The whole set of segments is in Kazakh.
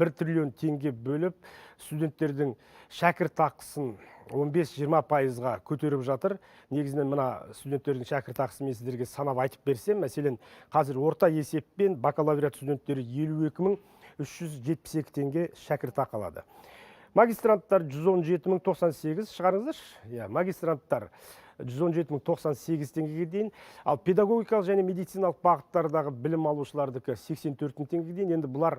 1 триллион теңге бөліп, студенттердің шәкіртақысын 15-20%-ға көтеріп жатыр. Негізінен мына студенттердің шәкіртақысын мен сіздерге санап айтып берсем, мәселен, қазір орта есеппен бакалавриат студенттері 52 372 теңге шәкіртақы алады. Магистранттар 117 098, шығарыңыздаршы. Иә, магистранттар 117 098 теңгеге дейін, ал педагогикалық және медициналық бағыттардағы білім алушылардікі 84 мың теңгеге дейін. Енді бұлар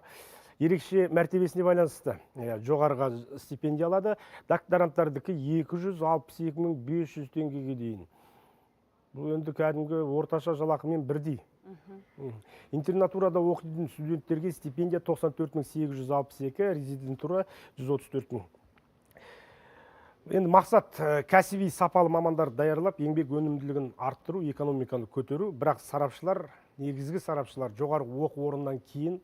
ерекше мәртебесіне байланысты, иә, жоғарыға стипендия алады. Докторанттардікі 262 500 теңгеге дейін. Бұл енді кәдімгі орташа жалақымен бірдей. Интернатурада оқитын студенттерге стипендия 94 862, резидентура 134 мың. Енді мақсат кәсіби сапалы мамандар даярлап, еңбек өнімділігін арттыру, экономиканы көтеру. Бірақ сарапшылар, негізгі сарапшылар, жоғарғы оқу орнынан кейін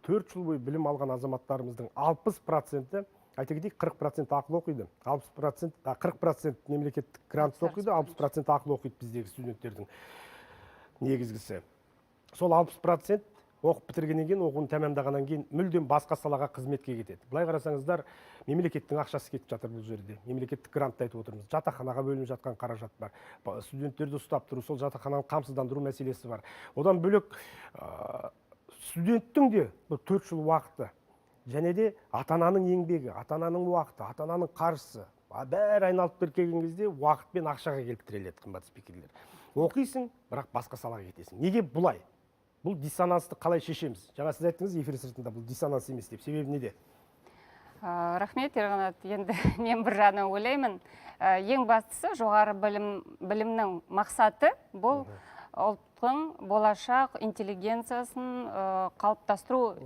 4 жыл бойы білім алған азаматтарымыздың 60%-і, айта кетейік, 40% ақылы оқиды, 60%, 40% мемлекеттік грантта оқиды, 60% ақылы оқиды біздегі студенттердің негізгісі. Сол 60% оқып бітіргеннен кейін, оқуын тәмамдағаннан кейін мүлдем басқа салаға қызметке кетеді. Былай қарасаңыздар, мемлекеттің ақшасы кетіп жатыр бұл жерде. Мемлекеттік грантты айтып отырмыз. Жатақханаға бөлініп жатқан қаражат бар. Студенттерді ұстап тұру, сол жатақхананы қамсыздандыру мәселесі бар. Одан бөлек студенттің де бұл 4 жыл уақыты және де ата ананың еңбегі, ата ананың уақыты, ата ананың қаржысы, бәрі айналып бір келген кезде уақыт пен ақшаға келіп тіреледі. Қымбат спикерлер, оқисың, бірақ басқа салаға кетесің. Неге бұлай? Бұл диссонансты қалай шешеміз? Жаңа сіз айттыңыз эфир сыртында, бұл диссонанс емес деп. Себебі неде? Рахмет, Ерқанат. Енді мен бір жағынан ойлаймын, ең бастысы жоғары білімнің мақсаты бұл ұлттың болашақ интеллигенциясын қалыптастыру.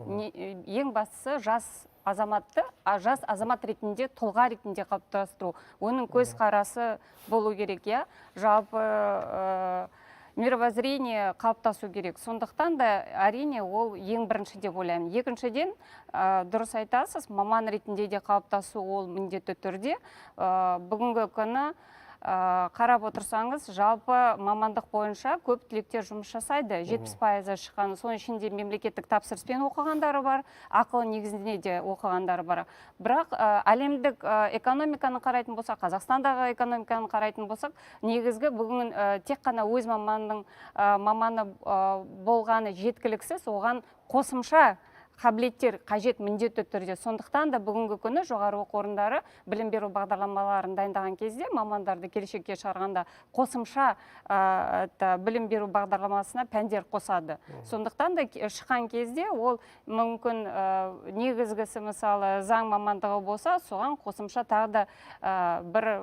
Ең бастысы жас азаматты, жас азамат ретінде, тұлға ретінде қалыптастыру, оның көзқарасы болу керек, иә, жалпы мировоззрение қалыптасу керек. Сондықтан да, әрине, ол ең бірінші деп ойлаймын. Екіншіден, дұрыс айтасыз, маман ретінде де қалыптасу ол міндетті түрде. Бүгінгі күні қарап отырсаңыз, жалпы мамандық бойынша көп түлектер жұмыс жасайды, 70%-ы шыққан. Соның ішінде мемлекеттік тапсырыспен оқығандары бар, ақылы негізінде де оқығандары бар. Бірақ әлемдік экономиканы қарайтын болсақ, Қазақстандағы экономиканы қарайтын болсақ, негізгі бүгін тек қана өз маманның маманы болғаны жеткіліксіз, оған қосымша қабілеттер қажет міндетті түрде. Сондықтан да бүгінгі күні жоғары оқу орындары білім беру бағдарламаларын дайындаған кезде, мамандарды келешекке шығарғанда қосымша это, білім беру бағдарламасына пәндер қосады. Сондықтан да шыққан кезде ол мүмкін негізгісі, мысалы, заң мамандығы болса, соған қосымша тағы да бір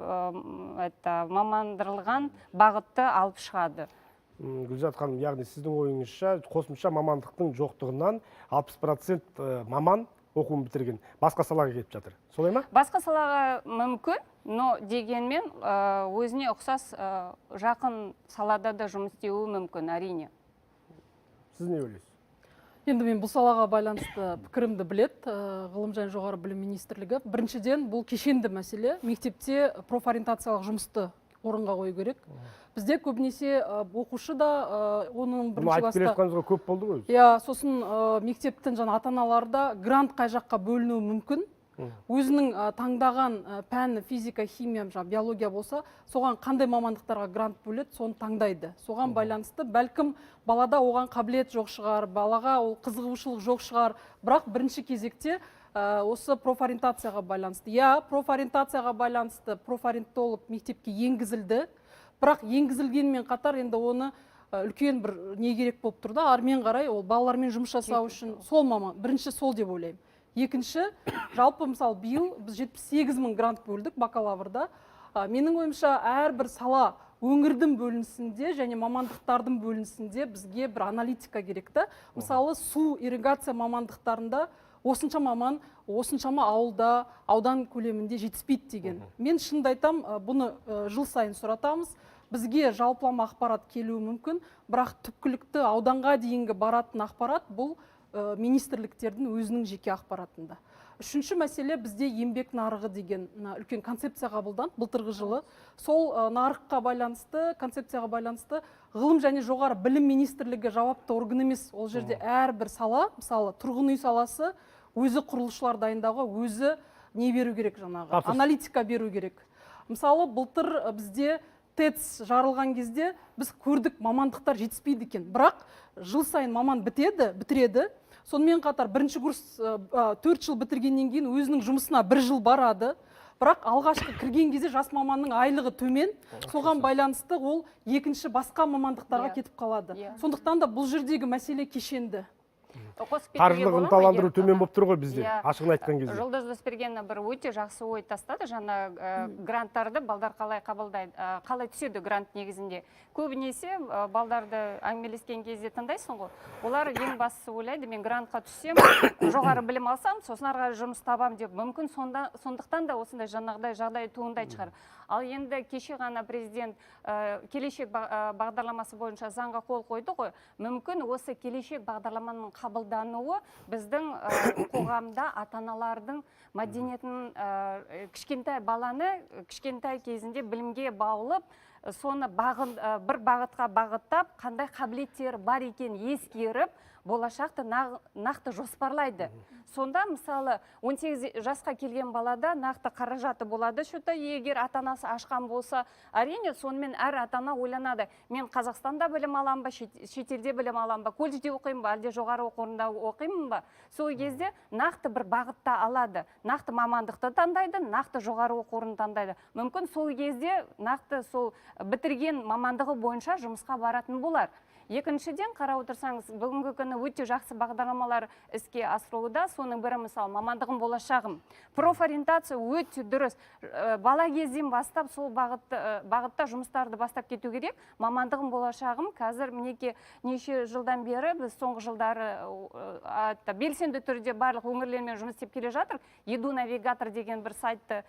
это, мамандырылған бағытты алып шығады. Гүлзат ханым, яғни сіздің ойыңызша, қосымша мамандықтың жоқтығынан 60% маман оқуын бітірген басқа салаға кетіп жатыр, солай ма? Басқа салаға мүмкін, но дегенмен өзіне ұқсас, жақын салада да жұмыс істеуі мүмкін, әрине. Сіз не ойлайсыз? Енді мен бұл салаға байланысты пікірімді білет ғылым және жоғары білім министрлігі. Біріншіден, бұл кешенді мәселе. Мектепте профориентациялық жұмысты орынға қою керек. Бізде көбінесе оқушы да оның Бұны бірінші айтып келе класста жатқаныңызға көп болды ғой өзі. Иә, сосын мектептің жаңа ата аналары да грант қай жаққа бөлінуі мүмкін, өзінің таңдаған пәні физика, химия, жаңағы биология болса, соған қандай мамандықтарға грант бөледі, соны таңдайды. Соған байланысты бәлкім балада оған қабілет жоқ шығар, балаға ол қызығушылық жоқ шығар. Бірақ бірінші кезекте осы профориентацияға байланысты, иә, профориентацияға байланысты профориентолог мектепке енгізілді. Бірақ енгізілгенмен қатар енді оны үлкен бір не керек болып тұр да, армен қарай ол балалармен жұмыс жасау үшін сол маман бірінші сол деп ойлаймын. Екінші, жалпы, мысалы, биыл біз 78 мың грант бөлдік бакалаврда. Менің ойымша, әрбір сала өңірдің бөлінісінде және мамандықтардың бөлінісінде бізге бір аналитика керек та. Мысалы, су, ирригация мамандықтарында осынша маман осыншама ауылда, аудан көлемінде жетіспейді деген. Мен шынымды айтам, бұны жыл сайын сұратамыз. Бізге жалпылама ақпарат келуі мүмкін, бірақ түпкілікті ауданға дейінгі баратын ақпарат бұл министрліктердің өзінің жеке ақпаратында. Үшінші мәселе, бізде еңбек нарығы деген мына үлкен концепция қабылданды былтырғы жылы. Сол нарыққа байланысты, концепцияға байланысты ғылым және жоғары білім министрлігі жауапты орган емес. Ол жерде әрбір сала, мысалы, тұрғын үй саласы. Өзі құрылысшылар дайындауға өзі не беру керек, жаңағы Тапсырыс. Аналитика беру керек. Мысалы, былтыр бізде ТЭЦ жарылған кезде біз көрдік, мамандықтар жетіспейді екен, бірақ жыл сайын маман бітеді, бітіреді. Сонымен қатар бірінші курс 4 жыл бітіргеннен кейін өзінің жұмысына бір жыл барады, бірақ алғашқы кірген кезде жас маманның айлығы төмен, соған байланысты ол екінші басқа мамандықтарға кетіп қалады. Сондықтан да бұл жердегі мәселе кешенді. Қосып кетуге Қаржылық бола ма, ынталандыру Ерік төмен аға? болып тұр ғой бізде, Иә. ашығын айтқан кезде. Жұлдыз Досбергеновна бір өте жақсы ой тастады. Жаңа гранттарды балдар қалай қабылдайды, қалай түседі грант негізінде. Көбінесе балдарды әңгімелескен кезде тыңдайсың ғой, олар ең бастысы ойлайды: мен грантқа түссем, жоғары білім алсам, сосын ары қарай жұмыс табамын деп. Мүмкін, сонда, сондықтан да осындай жаңағыдай жағдай туындайтын шығар. Ал енді кеше ғана президент Келешек бағдарламасы бойынша заңға қол қойды ғой. Мүмкін, осы Келешек бағдарламаның қабылдануы біздің қоғамда ата аналардың мәдениетін, кішкентай баланы кішкентай кезінде білімге баулып, соны бір бағытқа бағыттап, қандай қабілеттері бар екенін ескеріп, болашақты нақты жоспарлайды. Сонда, мысалы, 18 жасқа келген балада нақты қаражаты болады счётта, егер ата анасы ашқан болса. Әрине, сонымен әр ата ана ойланады: мен Қазақстанда білім аламын ба, шетелде білім аламын ба, колледжде оқимын ба, әлде жоғары оқу орнында оқимын ба? Сол кезде нақты бір бағытта алады, нақты мамандықты таңдайды, нақты жоғары оқу орнын таңдайды. Мүмкін, сол кезде нақты сол бітірген мамандығы бойынша жұмысқа баратын болар. Екіншіден, қарап отырсаңыз, бүгінгі күні өте жақсы бағдарламалар іске асырылуда. Соның бірі, мысалы, «Мамандығым – болашағым», профориентация өте дұрыс. Бала кезден бастап сол бағытта жұмыстарды бастап кету керек. «Мамандығым – болашағым» қазір, мінекей, неше жылдан бері біз соңғы жылдары белсенді түрде барлық өңірлермен жұмыс істеп келе жатыр. Еду навигатор деген бір сайтты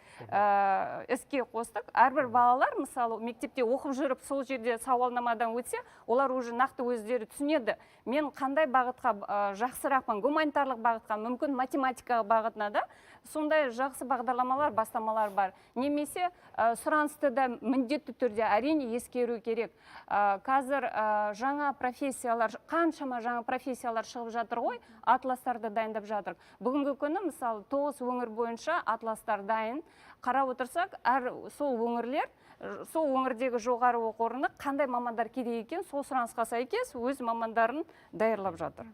іске қостық. Әрбір балалар, мысалы, мектепте оқып жүріп, сол жерде сауалнамадан өтсе, олар уже нақты өздері түсінеді: мен қандай бағытқа жақсырақпын, гуманитарлық бағытқа, мүмкін, математика бағытына да. Сондай жақсы бағдарламалар, бастамалар бар. Немесе сұранысты да міндетті түрде, әрине, ескеру керек. Қазір жаңа профессиялар, қаншама жаңа профессиялар шығып жатыр ғой, атластарды дайындап жатыр. Бүгінгі күні, мысалы, тоғыз өңір бойынша атластар дайын. Қарап отырсақ, әр сол өңірлер, сол өңірдегі жоғары оқу орны қандай мамандар керек екен, сол сұранысқа сәйкес өз мамандарын даярлап жатыр.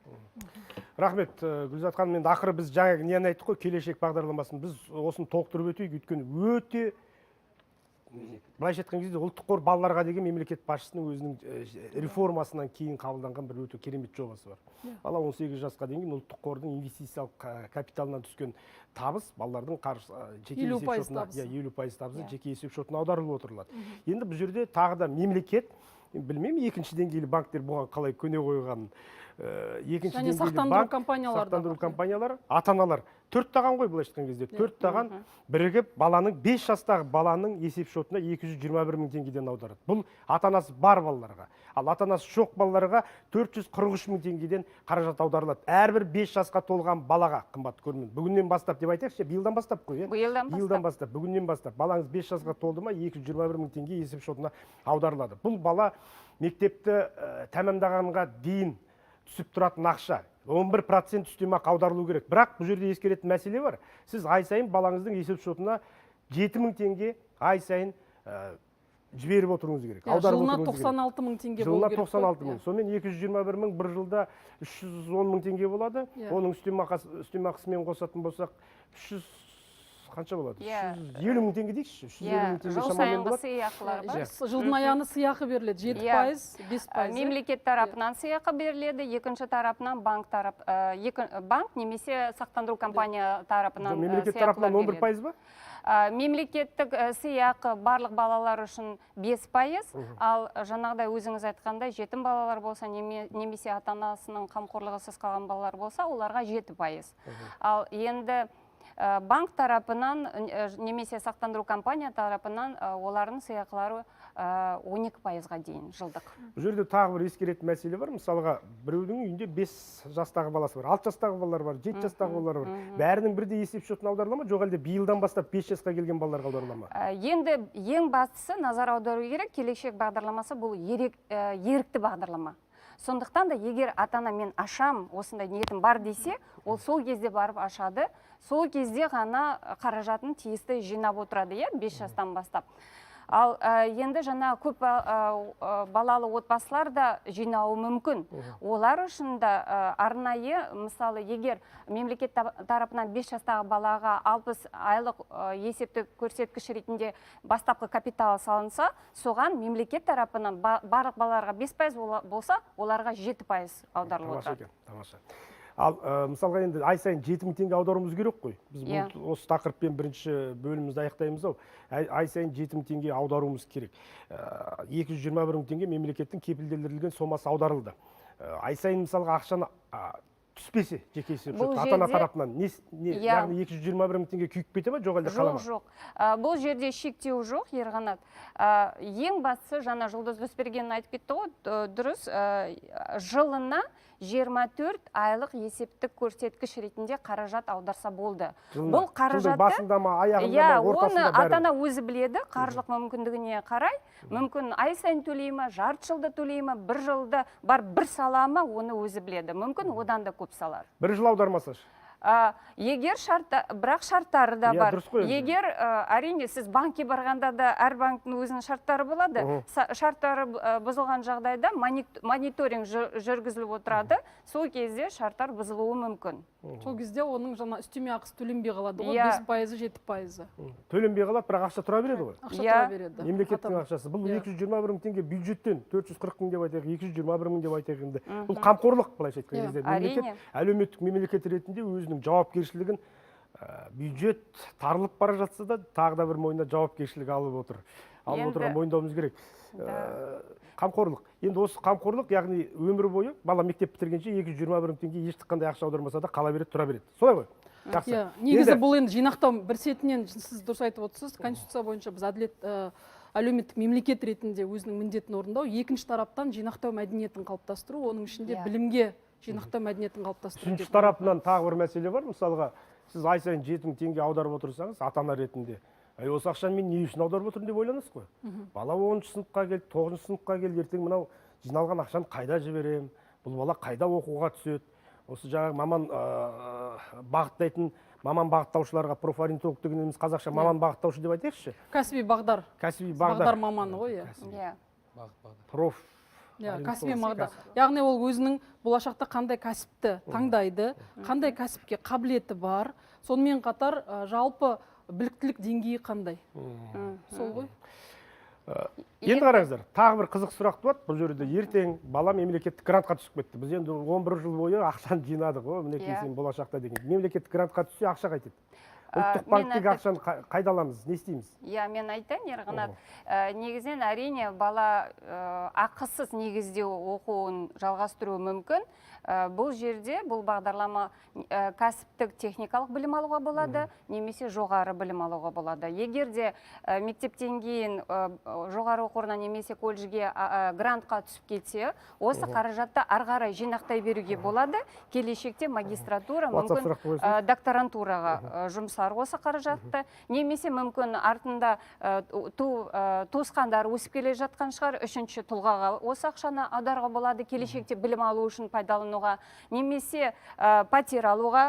Рахмет, Гүлзат ханым. Енді ақыры біз жаңа нені айттық қой, Келешек бағдарламасын. Біз осыны толықтырып өтейік, өйткені өте, былайша айтқан кезде, Ұлттық қор балаларға деген мемлекет басшысының өзінің реформасынан кейін қабылданған бір өте керемет жобасы бар. Бала 18 жасқа дейін Ұлттық қордың инвестициялық капиталынан түскен табыс балалардың қаржы жеке 50 есеп пайыз шотына табысы. Иә, 50% табысы жеке есеп шотына аударылып отырылады. Енді бұл жерде тағы да мемлекет, енді білмеймін, екінші деңгейлі банктер бұған қалай көне қойғанын. Екінші Және деңгейлі сақтандыру банк, компаниялары да сақтандыру бар. компаниялары, ата аналар төрт таған ғой, былайша айтқан кезде, төрт таған бірігіп, баланың, 5 жастағы баланың есеп шотына 221 мың теңгеден аударады. Бұл ата анасы бар балаларға. Ал ата анасы жоқ балаларға 443 мың теңгеден қаражат аударылады әрбір 5 жасқа толған балаға. Қымбатты көрермен, бүгіннен бастап деп айтайықшы, биылдан бастап қой, иә? Биылдан Биылдан бастап. бастап, бүгіннен бастап балаңыз 5 жасқа толды ма, 221 мың теңге есеп шотына аударылады. Бұл бала мектепті тәмамдағанға дейін түсіп тұратын ақша. 11% үстемақы аударылу керек. Бірақ бұл жерде ескеретін мәселе бар: сіз ай сайын балаңыздың есеп шотына 7 мың теңге ай сайын жіберіп отыруыңыз керек, Иә, аударып жылына отыруыңыз керек. 96 мың теңге болу Жылына керек қой. 96 мың. Сонымен 221 мың бір жылда 310 мың теңге болады. Оның үстемақысымен қосатын болсақ, 300 қанша болады? 350 мың теңге дейікші, 350 мың теңге Жыл шамамен сайынғы болады. сыйақылар бар. Жылдың аяғында сыйақы беріледі, жеті пайыз, 5%, иә? Мемлекет тарапынан сыйақы беріледі, екінші тарапынан банк тарап, екі, банк немесе сақтандыру компания тарапынан Мемлекет сыйақылар тарапынан 11 беріледі. пайыз ба? Мемлекеттік сыйақы барлық балалар үшін 5%, ал жаңағыдай өзіңіз айтқандай жетім балалар болса немесе ата анасының қамқорлығысыз қалған балалар болса, оларға 7%. Ал енді банк тарапынан немесе сақтандыру компания тарапынан олардың сыйақылары 12%-ға дейін жылдық. Бұл жерде тағы бір ескеретін мәселе бар. Мысалға, біреудің үйінде 5 жастағы баласы бар, 6 жастағы балалар бар, 7 жастағы балалар бар. Бәрінің бірдей есеп шотына аударыла ма, жоқ әлде биылдан бастап 5 жасқа келген балаларға аударыла ма? Енді ең бастысы назар аудару керек: Келешек бағдарламасы бұл ерікті бағдарлама. Сондықтан да егер ата-ана мен ашам, осындай ниетім бар десе, ол сол кезде барып ашады, сол кезде ғана қаражатын тиісті жинап отырады, иә, 5 жастан бастап. Ал енді жаңа көп балалы отбасылар да жинауы мүмкін. Олар үшін да арнайы, мысалы, егер мемлекет тарапынан 5 жастағы балаға 60 айлық есептік көрсеткіш ретінде бастапқы капитал салынса, соған мемлекет тарапынан барлық балаларға 5% болса, оларға 7% аударылып отырады. Тамаша. Ал мысалға енді ай сайын 7000 теңге аударуымыз керек қой. Біз бұл осы тақырыппен бірінші бөлімімізді аяқтаймыз ау. Ай сайын 7000 теңге аударуымыз керек. 221 мың теңге мемлекеттің кепілдендірілген сомасы аударылды. Ай сайын мысалға ақшаны түспесе жеке есеп шоты ата-ана тарапынан не, яғни 221 мың теңге күйіп кете ме, жоқ әлде қала ма? Жоқ, жоқ. Бұл жерде шектеу жоқ, Ерқанат. Ең бастысы, жаңа Жұлдыз Досберген айтып кетті ғой, дұрыс, жылына 24 айлық есептік көрсеткіш ретінде қаражат аударса болды. Бұл қаражатты басында ма, аяғында ма, ортасында, оны ата-ана өзі біледі, қаржылық мүмкіндігіне қарай. Мүмкін ай сайын төлей ма, жарты жылда төлей ма, бір жылда бар бір сала ма, оны өзі біледі. Мүмкін одан да көп салар. Бір жыл аудармасашы? Егер шарта, бірақ шарттары да бар. Егер әрине сіз банкке барғанда да әр банктің өзінің шарттары болады. Шарттары бұзылған жағдайда мониторинг жүргізіліп отырады. Сол кезде шарттар бұзылуы мүмкін. Сол кезде оның жаңа үстеме ақысы төленбей қалады ғой, 5%, 7%. Төленбей қалады, бірақ ақша тұра береді ғой. Ақша тұра береді. Мемлекеттің ақшасы. Бұл 221 мың теңге бюджеттен 440 мың деп айтайық, 221 мың деп айтайық енді. Бұл қамқорлық, былайша айтқан кезде. Мемлекет әлеуметтік мемлекет ретінде өзінің жауапкершілігін, бюджет тарылып бара жатса да тағы да бір мойнына жауапкершілік алып отыр. Алып отырған мойындауымыз керек. Қамқорлық. Енді осы қамқорлық, яғни өмір бойы бала мектеп бітіргенше 221 мың теңге ешқандай ақша аудармаса да қала береді, тұра береді. Солай ғой? Жақсы. Негізі бұл енді жинақтау бір сетінен, сіз дұрыс айтып отырсыз, Конституция бойынша біз әділет әлеуметтік мемлекет ретінде өзінің міндетін орындау, екінші тараптан жинақтау мәдениетін қалыптастыру, оның ішінде білімге жинақтау мәдениетін қалыптастыру. Үшінші тарапынан тағы бір мәселе бар. Мысалға, сіз ай сайын 7000 теңге аударып отырсаңыз, ата-ана ретінде, осы ақшаны мен не үшін аударып отырмын деп ойланасыз ғой. Бала 10-шы сыныпқа келді, 9-шы сыныпқа келді, ертең мынау жиналған ақшаны қайда жіберем, бұл бала қайда оқуға түседі, осы жаңағы маман бағыттайтын маман бағыттаушыларға, профориентолог дегеніміз қазақша маман бағыттаушы деп айтайықшы. Кәсіби бағдар. Кәсіби бағдар. Бағдар маманы ғой, иә. Проф. Кәсіби бағдар. Яғни ол өзінің болашақта қандай кәсіпті таңдайды, қандай кәсіпке қабілеті бар, сонымен қатар жалпы біліктілік деңгейі қандай. Сол ғой. Енді қараңыздар, тағы бір қызық сұрақ туады. Бұл жерде ертең бала мемлекеттік грантқа түсіп кетті. Біз енді 11 жыл бойы ақшаны жинадық, мінекей сен болашақта деген. Мемлекеттік грантқа түссе ақша қайтеді? Ұлттық банктегі ақшаны қайда аламыз, не істейміз? Иә, мен айтайын, Ерқанат. Негізінен әрине бала ақысыз негізде оқуын жалғастыруы мүмкін. Бұл жерде бұл бағдарлама кәсіптік техникалық білім алуға болады, немесе жоғары білім алуға болады. Егер де мектептен кейін жоғары оқу орнына немесе колледжге грантқа түсіп кетсе, осы қаражатты ары қарай жинақтай беруге болады. Келешекте магистратура, мүмкін докторантураға жұмсар осы қаражатты, немесе мүмкін артында туысқандары өсіп келе жатқан шығар, үшінші тұлғаға осы ақшаны аударуға болады, келешекте білім алу үшін пайдалануға, немесе пәтер алуға,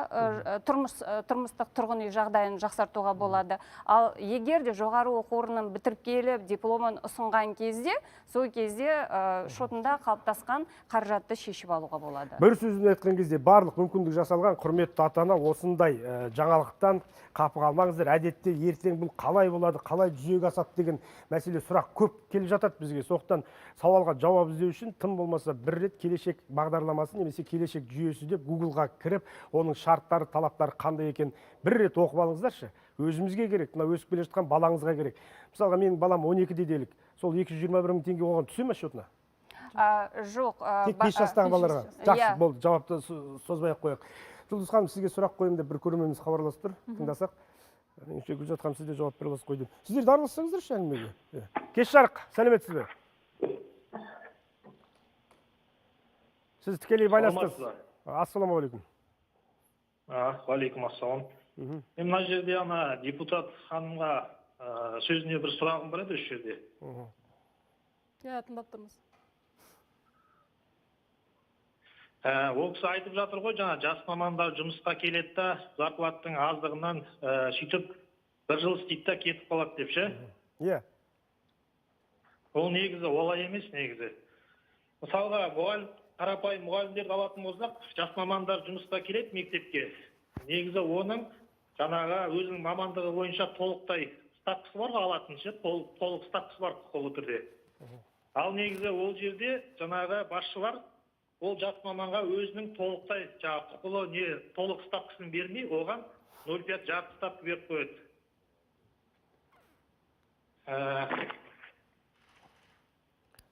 тұрмыстық тұрғын үй жағдайын жақсартуға болады. Ал егер де жоғары оқу орнын бітіріп келіп, дипломын ұсынған кезде, сол кезде шотында қалыптасқан қаражатты шешіп алуға болады. Бір сөзбен айтқан кезде барлық мүмкіндік жасалған, құрметті ата-ана, осындай жаңалықтан қапы қалмаңыздар. Әдетте ертең бұл қалай болады, қалай жүзеге асады деген мәселе, сұрақ көп келіп жатады бізге. Сондықтан сауалға жауап іздеу үшін тым болмаса бір рет келешек бағдарламасы немесе келешек жүйесі деп Гуглға кіріп, оның шарттары, талаптары қандай екен бір рет оқып алыңыздаршы. Өзімізге керек, мына өсіп келе жатқан балаңызға керек. Мысалға, менің балам 12-де делік, сол 221 мың теңге оған түсе ме счетына? Жоқ. Тек 5 жастағы балаларға. Жақсы, болды, жауапты созбай ақ қояйық. Жұлдыз ханым, сізге сұрақ қоямын деп бір көрерменіміз хабарласып тұр, тыңдасақ. Меніңше, Гүлзат ханым, сіз де жауап бере аласыз ғой деймін. Сіздер де аралассаңыздаршы әңгімеге. Кеш жарық, сәлеметсіз бе? Сіз тікелей байланыстасыз. Ассалаумағалейкум. Уағалейкум ассалам. Мен мына жерде ана депутат ханымға сөзіне бір сұрағым бар еді осы жерде. Иә, тыңдап тұрмыз. Ол кісі айтып жатыр ғой, жаңа жас мамандар жұмысқа келеді да, зарплаттың аздығынан сөйтіп бір жыл істейді да кетіп қалады деп ше. Иә. Ол негізі олай емес негізі. Мысалға, мұғалім, қарапайым мұғалімдерді алатын болсақ, жас мамандар жұмысқа келеді мектепке. Негізі оның жаңағы өзінің мамандығы бойынша толықтай ставкасы бар ғой алатын ше, толық ставкасы бар құқылы түрде. Ал негізі ол жерде жаңағы басшылар ол жас маманға өзінің толықтай жаңағы құқылы не толық ставкасын бермей, оған 0,5 жарты ставка беріп қояды.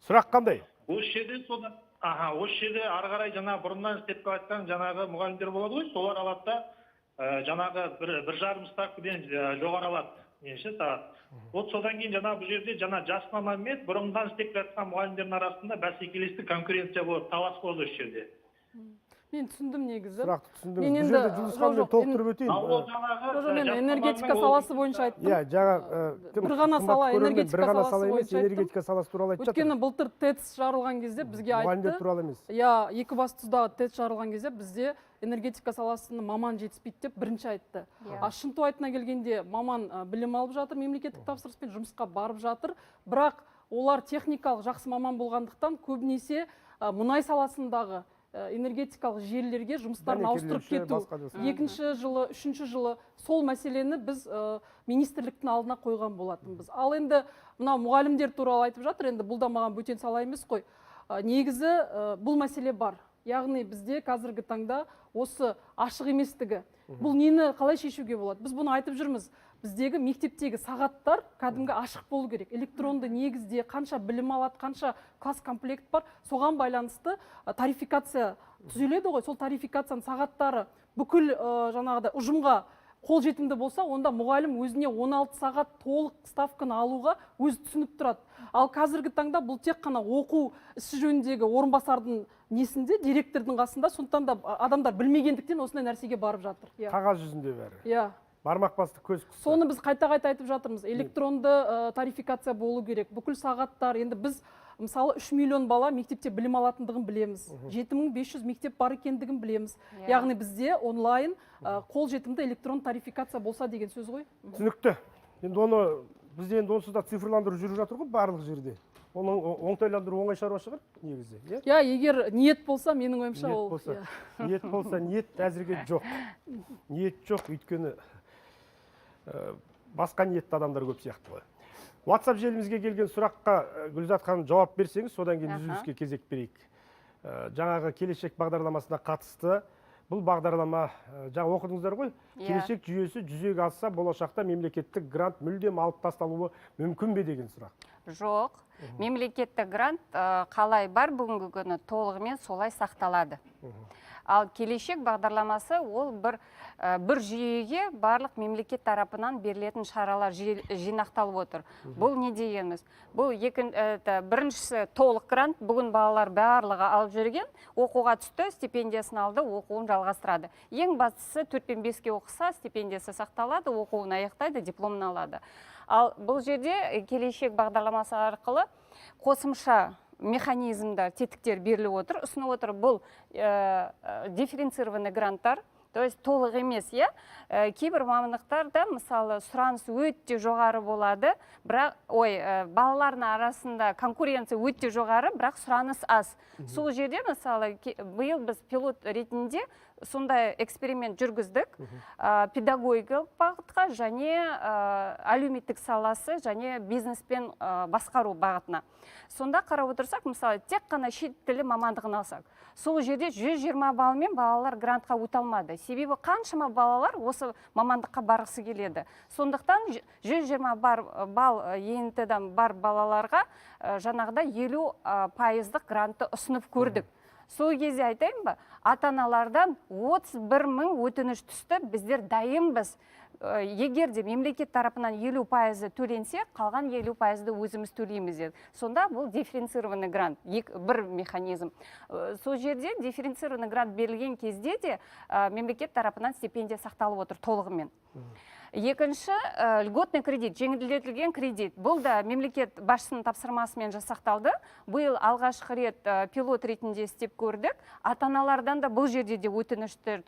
Сұрақ қандай? Осы жерде соны, аха, осы жерде ары қарай жаңа бұрыннан істеп келе жатқан жаңағы мұғалімдер болады ғой, солар алады да, жаңағы 1,5 ставкадан жоғары алады неше сағат. Вот содан кейін жаңа бұл жерде жаңа жас маман мен бұрыннан істеп келе жатқан мұғалімдердің арасында бәсекелестік, конкуренция болады, талас болады осы жерде. Мен түсіндім негізі. Сұрақты түсіндіңіз. Мен Бұл енді жерде Жұлдыз ханым, мен жоқ, толықтырып өтейін. Ал ол жаңағы Жоқ, мен жас энергетика маманның ол саласы бойынша айттым. Иә, жаңа кім, Бір ғана қымбат сала, көрермен, энергетика бір ғана саласы сала емес, бойынша айттым. энергетика саласы туралы айтып жатыр. Өйткені былтыр ТЭЦ жарылған кезде бізге Мұғалімдер айтты. туралы емес. Иә, Екібастұздағы ТЭЦ жарылған кезде бізде энергетика саласының маман жетіспейді деп бірінші айтты. А шынтуайтына келгенде маман білім алып жатыр, мемлекеттік тапсырыспен жұмысқа барып жатыр, бірақ олар техникалық жақсы маман болғандықтан көбінесе мұнай саласындағы энергетикалық желілерге жұмыстарын ауыстырып Дәнекерлеуші, кету. басқа да. Екінші жылы, үшінші жылы сол мәселені біз министрліктің алдына қойған болатынбыз. Ал енді мынау мұғалімдер туралы айтып жатыр, енді бұл да маған бөтен сала емес қой. Негізі бұл мәселе бар. Яғни бізде қазіргі таңда осы ашық еместігі. Бұл нені қалай шешуге болады? Біз бұны айтып жүрміз. Біздегі мектептегі сағаттар кәдімгі ашық болу керек. Электронды негізде қанша білім алады, қанша класс комплект бар, соған байланысты тарификация түзеледі ғой. Сол тарификацияның сағаттары бүкіл жаңағыдай ұжымға қолжетімді болса, онда мұғалім өзіне 16 сағат толық ставканы алуға өзі түсініп тұрады. Ал қазіргі таңда бұл тек қана оқу ісі жөніндегі орынбасардың несінде, директордың қасында, сондықтан да адамдар білмегендіктен осындай нәрсеге барып жатыр. Иә. Қағаз жүзінде бәрі. Иә. Бармақ басты, көз қысты. Соны біз қайта-қайта айтып жатырмыз. Электронды тарификация болу керек. Бүкіл сағаттар, енді біз мысалы 3 миллион бала мектепте білім алатындығын білеміз. 7500 мектеп бар екендігін білеміз. Яғни бізде онлайн қолжетімді электрон тарификация болса деген сөз ғой. Түсінікті. Енді оны бізде енді онсыз да цифрландыру жүріп жатыр ғой барлық жерде. Оны оңтайландыру оңай шаруа шығар негізі, иә? Иә, егер ниет болса, менің ойымша Ниет ол, болса. иә. Ниет болса, ниет әзірге жоқ. Ниет жоқ, өйткені басқа ниетті адамдар көп сияқты ғой. WhatsApp желімізге келген сұраққа Гүлзат ханым жауап берсеңіз, содан кейін үзіліске кезек берейік. Жаңағы келешек бағдарламасына қатысты бұл бағдарлама, жаңа оқыдыңыздар ғой, келешек жүйесі жүзеге асса, болашақта мемлекеттік грант мүлдем алып тасталуы мүмкін бе деген сұрақ. Жоқ, мемлекеттік грант қалай бар бүгінгі күні толығымен солай сақталады. Ал келешек бағдарламасы ол бір жүйеге барлық мемлекет тарапынан берілетін шаралар жинақталып отыр. Бұл не дегеніміз? Бұл біріншісі толық грант, бүгін балалар барлығы алып жүрген, оқуға түсті, стипендиясын алды, оқуын жалғастырады. Ең бастысы 4 пен 5-ке оқыса, стипендиясы сақталады, оқуын аяқтайды, дипломын алады. Ал бұл жерде келешек бағдарламасы арқылы қосымша механизмдар, тетіктер беріліп отыр, ұсынып отыр. Бұл дифференцированный гранттар, то есть толық емес, иә? Кейбір мамандықтарда, мысалы, сұраныс өте жоғары болады, бірақ, балалардың арасында конкуренция өте жоғары, бірақ сұраныс аз. Сол жерде, мысалы, биыл біз пилот ретінде сондай эксперимент жүргіздік. Педагогикалық бағытқа және әлеуметтік саласы және бизнеспен басқару бағытына. Сонда қарап отырсақ, мысалы, тек қана шет тілі мамандығын алсақ, сол жерде 120 баллмен балалар грантқа өте алмады. Себебі қаншама балалар осы мамандыққа барғысы келеді. Сондықтан 120 балл ЕНТ-дан бар балаларға жаңағыдай елу пайыздық грантты ұсынып көрдік. Сол кезде айтайын ба, ата-аналардан 31 мың өтініш түсті, біздер дайынбыз. Егер де мемлекет тарапынан елу пайызы төленсе, қалған елу пайызды өзіміз төлейміз деді. Сонда бұл дифференцированный грант, бір механизм. Сол жерде дифференцированный грант берілген кезде де мемлекет тарапынан стипендия сақталып отыр толығымен. Екінші, льготный кредит, жеңілдетілген кредит. Бұл да мемлекет басшысының тапсырмасымен жасақталды. Биыл алғашқы рет пилот ретінде істеп көрдік. Ата-аналардан да бұл жерде де өтініштер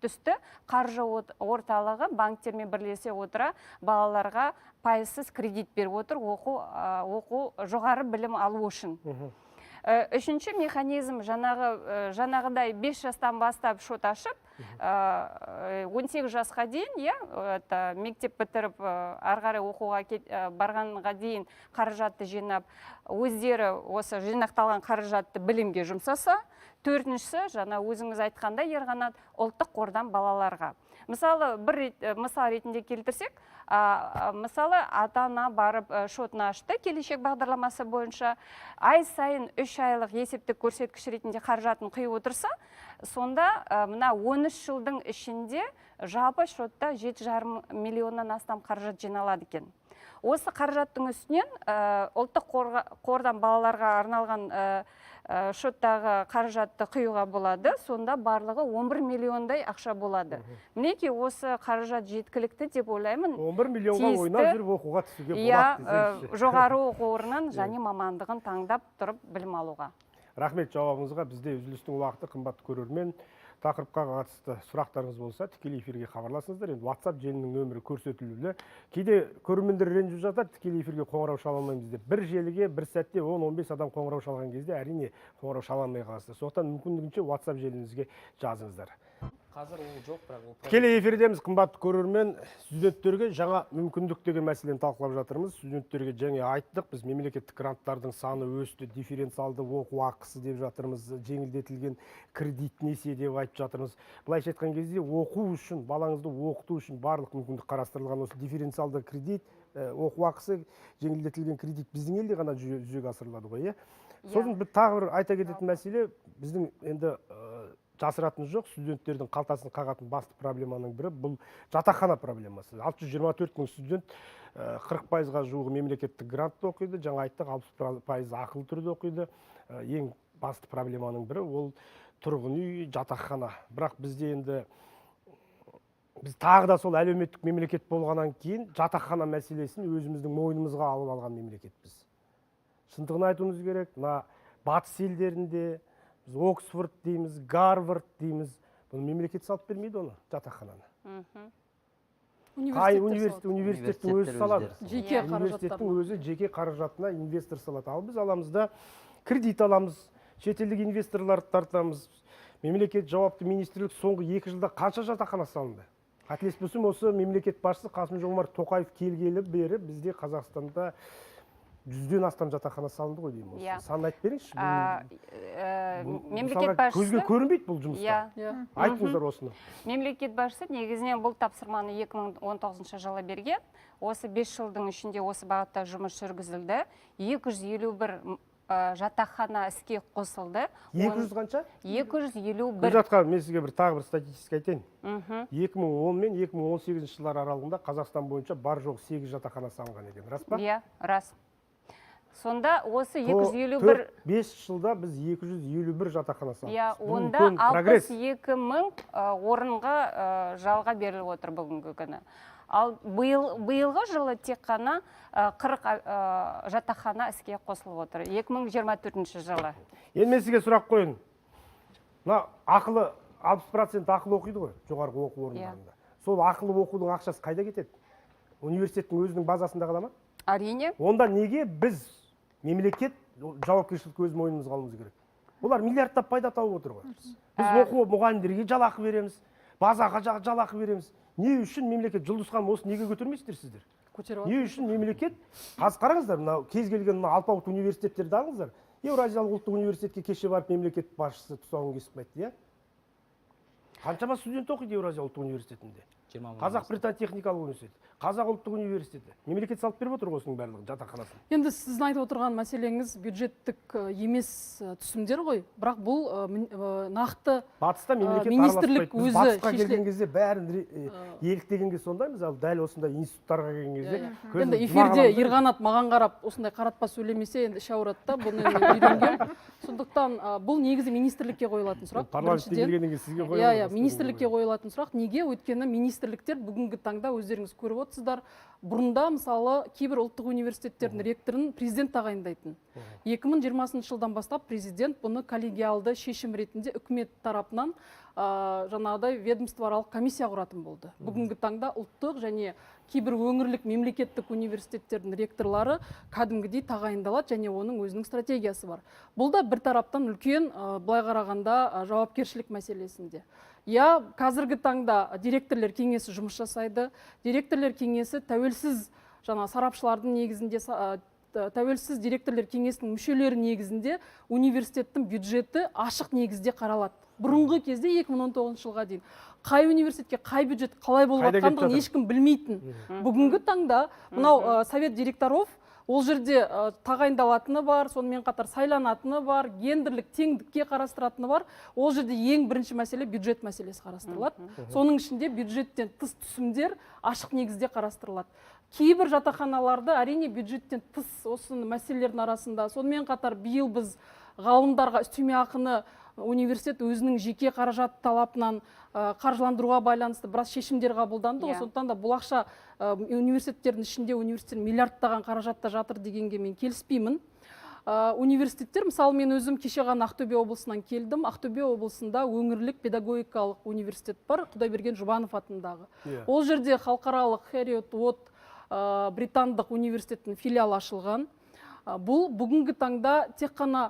түсті. Қаржы орталығы банктермен бірлесе отыра балаларға пайызсыз кредит беріп отыр оқу жоғары білім алу үшін. Үшінші механизм жаңағыдай 5 жастан бастап шот ашып, 18 жасқа дейін, иә, это мектеп бітіріп, ары қарай оқуға барғанға дейін қаражатты жинап, өздері осы жинақталған қаражатты білімге жұмсаса. Төртіншісі, жаңа өзіңіз айтқандай, Ерқанат, ұлттық қордан балаларға. Мысалы, бір мысал ретінде келтірсек, мысалы, ата-ана барып, шотын ашты келешек бағдарламасы бойынша, ай сайын 3 айлық есептік көрсеткіш ретінде қаражатын құйып отырса, сонда, мына 13 жылдың ішінде жалпы шотта жеті жарым миллионнан астам қаражат жиналады екен. Осы қаражаттың үстінен, ұлттық қордан балаларға арналған шоттағы қаражатты құюға болады, сонда барлығы 11 миллиондай ақша болады. Мінекей осы қаражат жеткілікті деп ойлаймын. 11 миллионға Тиісті ойнап жүріп оқуға түсуге Иә, болады десеңізші. жоғары оқу орнын және мамандығын таңдап тұрып білім алуға. Рахмет жауабыңызға. Бізде үзілістің уақыты, қымбатты көрермен. Тақырыпқа қатысты сұрақтарыңыз болса, тікелей эфирге хабарласыңыздар. Енді WhatsApp желінің нөмірі көрсетілулі. Кейде көрермендер ренжіп жатады, тікелей эфирге қоңырау шала алмаймыз деп. Бір желіге бір сәтте 10-15 адам қоңырау шалған кезде әрине қоңырау шала алмай қаласыздар. Сондықтан мүмкіндігінше WhatsApp желіңізге жазыңыздар. Қазір ол жоқ, бірақ ол Тікелей эфирдеміз, қымбатты көрермен. Студенттерге жаңа мүмкіндік деген мәселені талқылап жатырмыз. Студенттерге жаңа айттық, біз мемлекеттік гранттардың саны өсті, дифференциалды оқу ақысы деп жатырмыз, жеңілдетілген кредит несие деп айтып жатырмыз. Былайша айтқан кезде оқу үшін, балаңызды оқыту үшін барлық мүмкіндік қарастырылған. Осы дифференциалды кредит, оқу ақысы, жеңілдетілген кредит біздің елде ғана жүзеге асырылады ғой, иә? Иә. Сосын бір тағы бір айта кететін мәселе, біздің енді, жасыратын жоқ, студенттердің қалтасын қағатын басты проблеманың бірі бұл жатақхана проблемасы. Алты жүз жиырма төрт мың студент, қырық пайызға жуығы мемлекеттік грантта оқиды, жаңа айттық, алпыс пайызы ақылы түрде оқиды. Ең басты проблеманың бірі ол тұрғын үй, жатақхана. Бірақ бізде енді біз тағы да сол әлеуметтік мемлекет болғаннан кейін жатақхана мәселесін өзіміздің мойнымызға алып алған мемлекетпіз. Шындығын айтуымыз керек, мына батыс елдерінде біз Оксфорд дейміз, Гарвард дейміз, бұны мемлекет салып бермейді оны, жатақхананы. Қай Университеттер салады. университеттің өзі салады. Университеттер өздері Жеке Иә. Университеттің қаражаттарына. өзі жеке қаражатына инвестор салады. Ал біз аламыз да кредит аламыз, шетелдік инвесторларды тартамыз. Мемлекет жауапты министрлік соңғы 2 жылда қанша жатақхана салынды? Қателеспесем, осы мемлекет басшысы Қасым-Жомарт Тоқаев келгелі бері бізде Қазақстанда 100-ден астам жатақхана салынды ғой деймін осы. Иә. Санын айтып беріңізші. Бұл Мемлекет мысалға басшысы көзге көрінбейді бұл жұмыстар. Иә. Иә. Айтыңыздар осыны. Мемлекет басшысы негізінен бұл тапсырманы екі мың он тоғызыншы жылы берген. Осы 5 жылдың ішінде осы бағытта жұмыс жүргізілді. Екі жүз елу бір жатақхана іске қосылды. Екі жүз қанша? Екі жүз елу бір. Гүлзат ханым, мен сізге тағы бір статистика айтайын. Екі мың он мен екі мың он сегізінші жылдар аралығында Қазақстан бойынша бар жоқ 8 жатақхана салынған екен. Рас па? Иә, рас. Сонда осы екі жүз елу бір Төрт, бес жылда біз екі жүз елу бір жатақхана салдық. Иә, Бұл онда үлкен прогресс. алпыс екі мың орынға жалға беріліп отыр бүгінгі күні. Ал биылғы жылы тек қана 40 жатақхана іске қосылып отыр. Екі мың жиырма төртінші жылы. Енді мен сізге сұрақ қояйын. Мына ақылы алпыс процент ақылы оқиды ғой жоғарғы оқу орындарында. Сол ақылы оқудың ақшасы қайда кетеді? Университеттің өзінің базасында қала ма? Әрине. Онда неге біз мемлекет жауапкершілікті өз мойнымызға алуымыз керек? Олар миллиардтап пайда тауып отыр ғой. Біз оқу мұғалімдерге жалақы береміз, базаға жалақы береміз. Не үшін мемлекет, Жұлдыз ханым, осы неге көтермейсіздер сіздер? Көтеріп Не үшін мемлекет, қазір қараңыздар, мынау кез келген мына алпауыт университеттерді алыңыздар. Еуразиялық ұлттық университетке кеше барып мемлекет басшысы тұсауын кесіп қайтты, иә? Қаншама студент оқиды Еуразия ұлттық университетінде? Жиырма мың Қазақ астам. Британ техникалық университеті, Қазақ ұлттық университеті. Мемлекет салып беріп отыр ғой осының барлығын, жатақханасын. Енді сіздің айтып отырған мәселеңіз бюджеттік емес түсімдер ғой, бірақ бұл нақты, Батыста мемлекет министрлік араласпайды. Біз өзі батысқа шешіледі. келген кезде бәрін еліктеген сондаймыз, ал дәл осындай институттарға келген кезде Иә, иә. көзіміз Енді жұма эфирде қаламыз да. Ерқанат маған қарап осындай қаратпа сөйлемесе, енді іш ауырады да, бұны енді үйренгенмін. Сондықтан бұл негізі министрлікке қойылатын сұрақ. Парламентке Біріншіден, келгеннен кейін сізге иә, қойылады, иә, басқа министрлікке кімге қойылады? қойылатын сұрақ. Неге? Өйткені министрлік Министрліктер бүгінгі таңда, өздеріңіз көріп отырсыздар, бұрында, мысалы, кейбір ұлттық университеттердің ректорын президент тағайындайтын. 2020 жылдан бастап президент бұны коллегиалды шешім ретінде үкімет тарапынан жаңағыдай ведомствоаралық комиссия құратын болды. Бүгінгі таңда ұлттық және кейбір өңірлік мемлекеттік университеттердің ректорлары кәдімгідей тағайындалады және оның өзінің стратегиясы бар. Бұл да бір тараптан үлкен, былай қарағанда, жауапкершілік мәселесінде. Иә, қазіргі таңда директорлер кеңесі жұмыс жасайды. Директорлер кеңесі тәуелсіз жаңа сарапшылардың негізінде, тәуелсіз директорлер кеңесінің мүшелері негізінде университеттің бюджеті ашық негізде қаралады. Бұрынғы кезде, 2019 жылға дейін, қай университетке қай бюджет қалай болып Қайда кетіп жатқандығын жатыр? ешкім білмейтін. Бүгінгі таңда мынау совет директоров, ол жерде тағайындалатыны бар, сонымен қатар сайланатыны бар, гендерлік теңдікке қарастыратыны бар. Ол жерде ең бірінші мәселе бюджет мәселесі қарастырылады. Соның ішінде бюджеттен тыс түсімдер ашық негізде қарастырылады. Кейбір жатақханаларды, әрине, бюджеттен тыс осы мәселелердің арасында. Сонымен қатар биыл біз ғалымдарға үстеме ақыны университет өзінің жеке қаражат талапынан қаржыландыруға байланысты біраз шешімдер қабылданды ғой. Сондықтан да бұл ақша университеттердің ішінде, университеттер миллиардтаған қаражатта жатыр дегенге мен келіспеймін. Университеттер, мысалы, мен өзім кеше ғана Ақтөбе облысынан келдім. Ақтөбе облысында өңірлік педагогикалық университет бар, Құдайберген Жұбанов атындағы. Ол жерде халықаралық Хериот Уотт британдық университеттің филиалы ашылған. Бұл бүгінгі таңда тек қана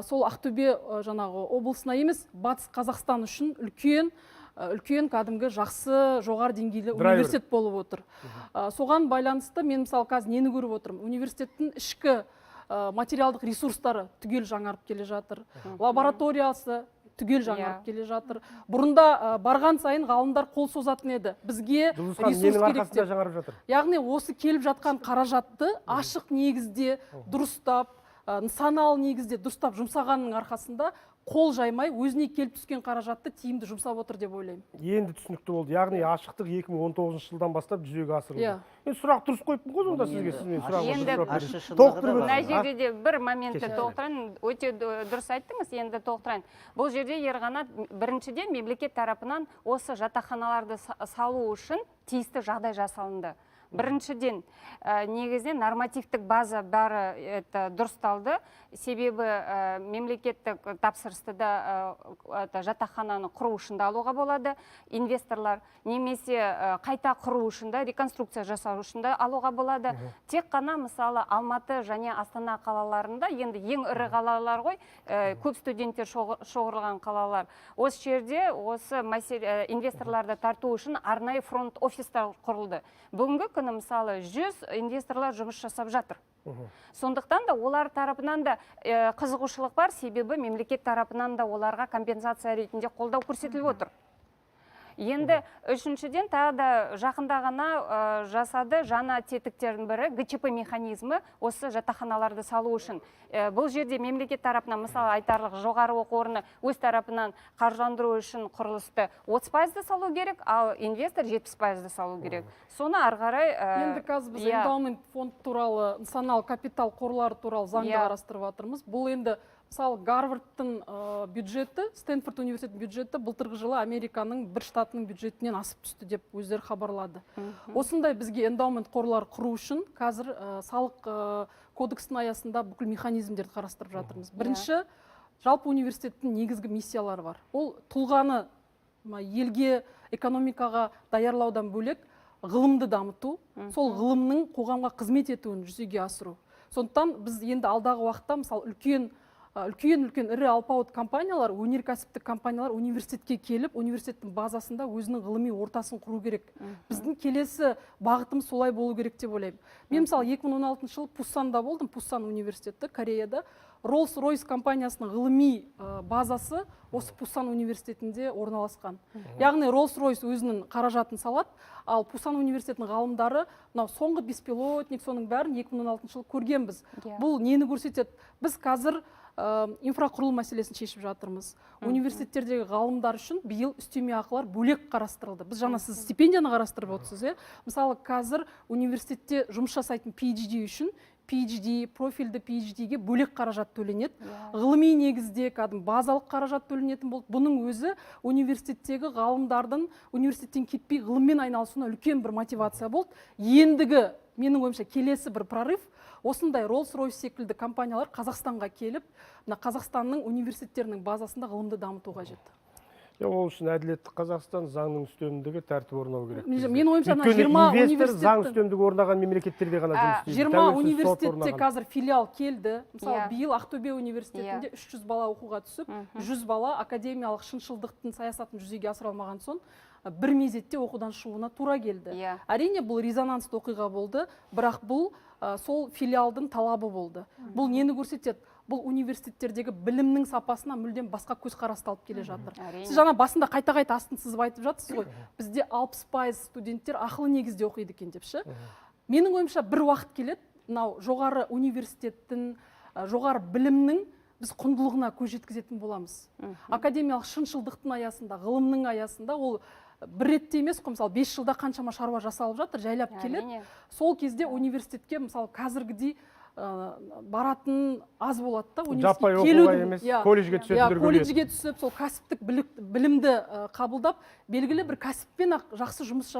сол Ақтөбе жаңағы облысына емес, Батыс Қазақстан үшін үлкен кәдімгі жақсы жоғары деңгейлі Драйвер. университет болып отыр. Соған байланысты мен, мысалы, қазір нені көріп отырмын? Университеттің ішкі материалдық ресурстары түгел жаңарып келе жатыр, лабораториясы түгел жаңарып келе жатыр. Бұрында барған сайын ғалымдар қол созатын еді, бізге Жұлдыз ханым, ресурс ненің керек арқасында деп. жаңарып жатыр? Яғни осы келіп жатқан қаражатты ашық негізде дұрыстап, нысаналы негізде дұрыстап жұмсағанның арқасында, қол жаймай өзіне келіп түскен қаражатты тиімді жұмсап отыр деп ойлаймын. Енді түсінікті болды. Яғни ашықтық 2019 жылдан бастап жүзеге асырылды. Иә. Енді сұрақ дұрыс қойыппын ғой сонда Оның сізге. енді Сіз менің сұрағыма Енді дұрыс жауап ащы бердіңіз. шындығы да Толықтырып бар. Мына өтсеңіз. жерде де бір моментті Кешіріңіз. толықтырайын. Өте дұрыс айттыңыз, енді толықтырайын. Бұл жерде, Ерқанат, біріншіден, мемлекет тарапынан осы жатақханаларды салу үшін тиісті жағдай жасалынды. Біріншіден, негізінен нормативтік база бәрі это дұрысталды, себебі мемлекеттік тапсырысты да это жатақхананы құру үшін де алуға болады инвесторлар, немесе қайта құру үшін де, реконструкция жасау үшін де алуға болады. Тек қана, мысалы, Алматы және Астана қалаларында, енді ең ірі қалалар ғой, көп студенттер шоғырланған қалалар, осы жерде осы мәселе, инвесторларды тарту үшін арнайы фронт офистар құрылды. Бүгінгі күні, мысалы, 100 инвесторлар жұмыс жасап жатыр. Сондықтан да олар тарапынан да қызығушылық бар, себебі мемлекет тарапынан да оларға компенсация ретінде қолдау көрсетіліп отыр. Енді үшіншіден, тағы да жақында ғана жасады жаңа тетіктердің бірі, ГЧП механизмі, осы жатақханаларды салу үшін. Бұл жерде мемлекет тарапынан, мысалы, айтарлық, жоғары оқу орны өз тарапынан қаржыландыру үшін құрылысты 30%-ды салу керек, ал инвестор 70%-ды салу керек. Соны ары қарай Енді қазір біз эндаумент фонд туралы, нысаналы капитал қорлары туралы заңды қарастырып жатырмыз. Бұл енді, мысалы, Гарвардтың бюджеті, Стэнфорд университетінің бюджеті былтырғы жылы Американың бір штатының бюджетінен асып түсті деп өздері хабарлады. Осындай бізге эндаумент қорлар құру үшін қазір салық кодексінің аясында бүкіл механизмдерді қарастырып жатырмыз. Бірінші, жалпы университеттің негізгі миссиялары бар. Ол тұлғаны мына елге, экономикаға даярлаудан бөлек, ғылымды дамыту, сол ғылымның қоғамға қызмет етуін жүзеге асыру. Сондықтан біз енді алдағы уақытта, мысалы, үлкен ірі алпауыт компаниялар, өнеркәсіптік компаниялар университетке келіп, университеттің базасында өзінің ғылыми ортасын құру керек. Біздің келесі бағытымыз солай болу керек деп ойлаймын. Мен, мысалы, 2016 жылы Пусанда болдым, Пусан университеті Кореяда. Rolls Royce компаниясының ғылыми базасы осы Пусан университетінде орналасқан. Яғни Rolls Royce өзінің қаражатын салады, ал Пусан университетінің ғалымдары мынау соңғы беспилотник, соның бәрін 2016 жылы көргенбіз. Бұл нені көрсетеді? Біз қазір инфрақұрылым мәселесін шешіп жатырмыз. Университеттердегі ғалымдар үшін биыл үстеме ақылар бөлек қарастырылды. Біз жаңа сіз стипендияны қарастырып отырсыз, иә? Мысалы, қазір университетте жұмыс жасайтын PhD үшін PhD, профильді PhD-ге бөлек қаражат төленеді. Ғылыми негізде кәдімгі базалық қаражат төленетін болды. Бұның өзі университеттегі ғалымдардың университеттен кетпей ғылыммен айналысуына үлкен бір мотивация болды. Ендігі менің ойымша келесі бір прорыв осындай Rolls-Royce секілді компаниялар Қазақстанға келіп, мына Қазақстанның университеттерінің базасында ғылымды дамыту қажет. Ол үшін әділетті Қазақстан, заңның үстемдігі, тәртіп орнау керек. Менің ойымша, ана Өйткені 20 инвестор заң университеттің үстемдігі орнаған мемлекеттерде ғана жұмыс істейді. 20 Тәуелсіз сот университетте орнаған. қазір филиал келді. Мысалы, биыл Ақтөбе университетінде 300 бала оқуға түсіп, 100 бала академиялық шыншылдықтың саясатын жүзеге асыра алмаған соң бір мезетте оқудан шығуына тура келді. Әрине, бұл резонансты оқиға болды, бірақ бұл сол филиалдың талабы болды. Бұл нені көрсетеді? Бұл университеттердегі білімнің сапасына мүлдем басқа көзқарасты алып келе жатыр. Сіз жаңа басында қайта-қайта астын сызып айтып жатсыз ғой, бізде 60% студенттер ақылы негізде оқиды екен деп ше. Менің ойымша, бір уақыт келеді, мынау жоғары университеттің, жоғары білімнің біз құндылығына көз жеткізетін боламыз. Академиялық шыншылдықтың аясында, ғылымның аясында ол бір ретте емес қой, мысалы, 5 жылда қаншама шаруа жасалып жатыр, жайлап келеді. Сол кезде университетке, мысалы, қазіргідей баратын аз болады да, Жаппай университетке оқуға келудің, емес, иә, колледжге иә, түсетіндер көбейеді. Колледжге түсіп, сол кәсіптік білімді қабылдап, белгілі бір кәсіппен ақ жақсы жұмыс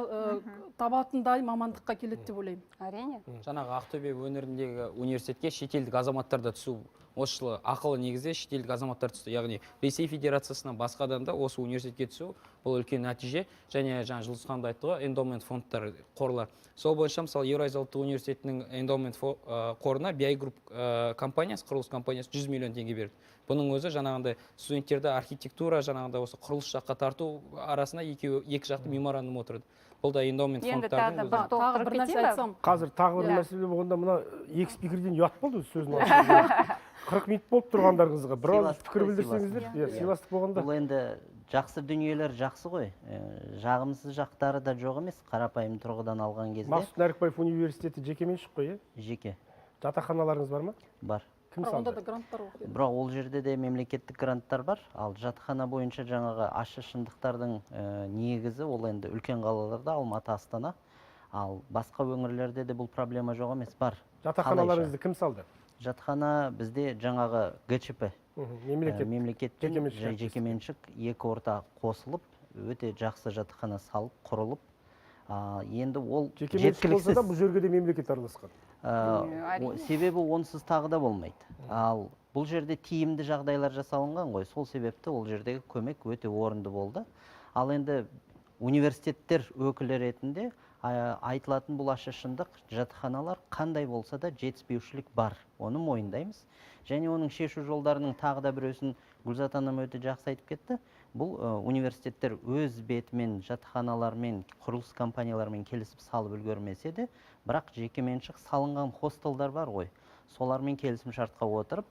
табатындай мамандыққа келеді деп ойлаймын. Жаңағы Ақтөбе өңіріндегі университетке шетелдік азаматтар да түсу, осы жылы ақылы негізде шетелдік азаматтар түсті, яғни Ресей Федерациясынан, басқадан да осы университетке түсу бұл үлкен нәтиже. Және жаңа Жұлдыз ханым да айтты ғой, эндоумент фондтар, қорлар, сол бойынша, мысалы, Еуразия ұлттық университетінің эндоумент қорына BI Group компаниясы, құрылыс компаниясы 100 миллион теңге берді. Бұның өзі жаңағындай студенттерді архитектура, жаңағындай осы құрылыс жаққа тарту арасында екеуі екі жақты меморандум отырды. Бұл да эндоумент Енді фондтардың тағы да өзі. бір Тағы толықтырып бір нәрсе кетейін ба? айтсам. Қазір тағы бір мәселе болғанда, мына екі спикерден ұят болды сөзін алып. 40 минут болып тұрғандарыңызға бір ауыз Сыйластық пікір қой, білдірсеңіздер. сыйластық. Иә, сыйластық болғанда. Бұл енді жақсы дүниелер жақсы ғой. Жағымсыз жақтары да жоқ емес, қарапайым тұрғыдан алған кезде. Мақсұт Нәрікбаев университеті жекеменшік қой, иә? Жеке. Жатақханаларыңыз бар ма? Бар. Кім Бірақ онда салды? да гранттар оқиды. Бірақ ол жерде де мемлекеттік гранттар бар. Ал жатақхана бойынша жаңағы ащы шындықтардың негізі ол енді үлкен қалаларда, Алматы, Астана. Ал басқа өңірлерде де бұл проблема жоқ емес, бар. Жатақханаларыңызды кім салды? Жатақхана бізде жаңағы ГЧП. Мемлекет. Мемлекеттен Жекеменшік әріптестік. жекеменшік екі орта қосылып, өте жақсы жатақхана салып, құрылып. Енді ол Жекеменшік болса да, жеткіліксіз. бұл жерге де мемлекет араласқан. Себебі онсыз тағы да болмайды. Ал бұл жерде тиімді жағдайлар жасалынған ғой, сол себепті ол жердегі көмек өте орынды болды. Ал енді университеттер өкілі ретінде айтылатын бұл ащы шындық, жатақханалар қандай болса да жетіспеушілік бар, оны мойындаймыз. Және оның шешу жолдарының тағы да біреусін Гүлзат ханым өте жақсы айтып кетті. Бұл университеттер өз бетімен жатақханалармен, құрылыс компанияларымен келісіп салып үлгермесе де, бірақ жекеменшік салынған хостелдар бар ғой, солармен келісім шартқа отырып,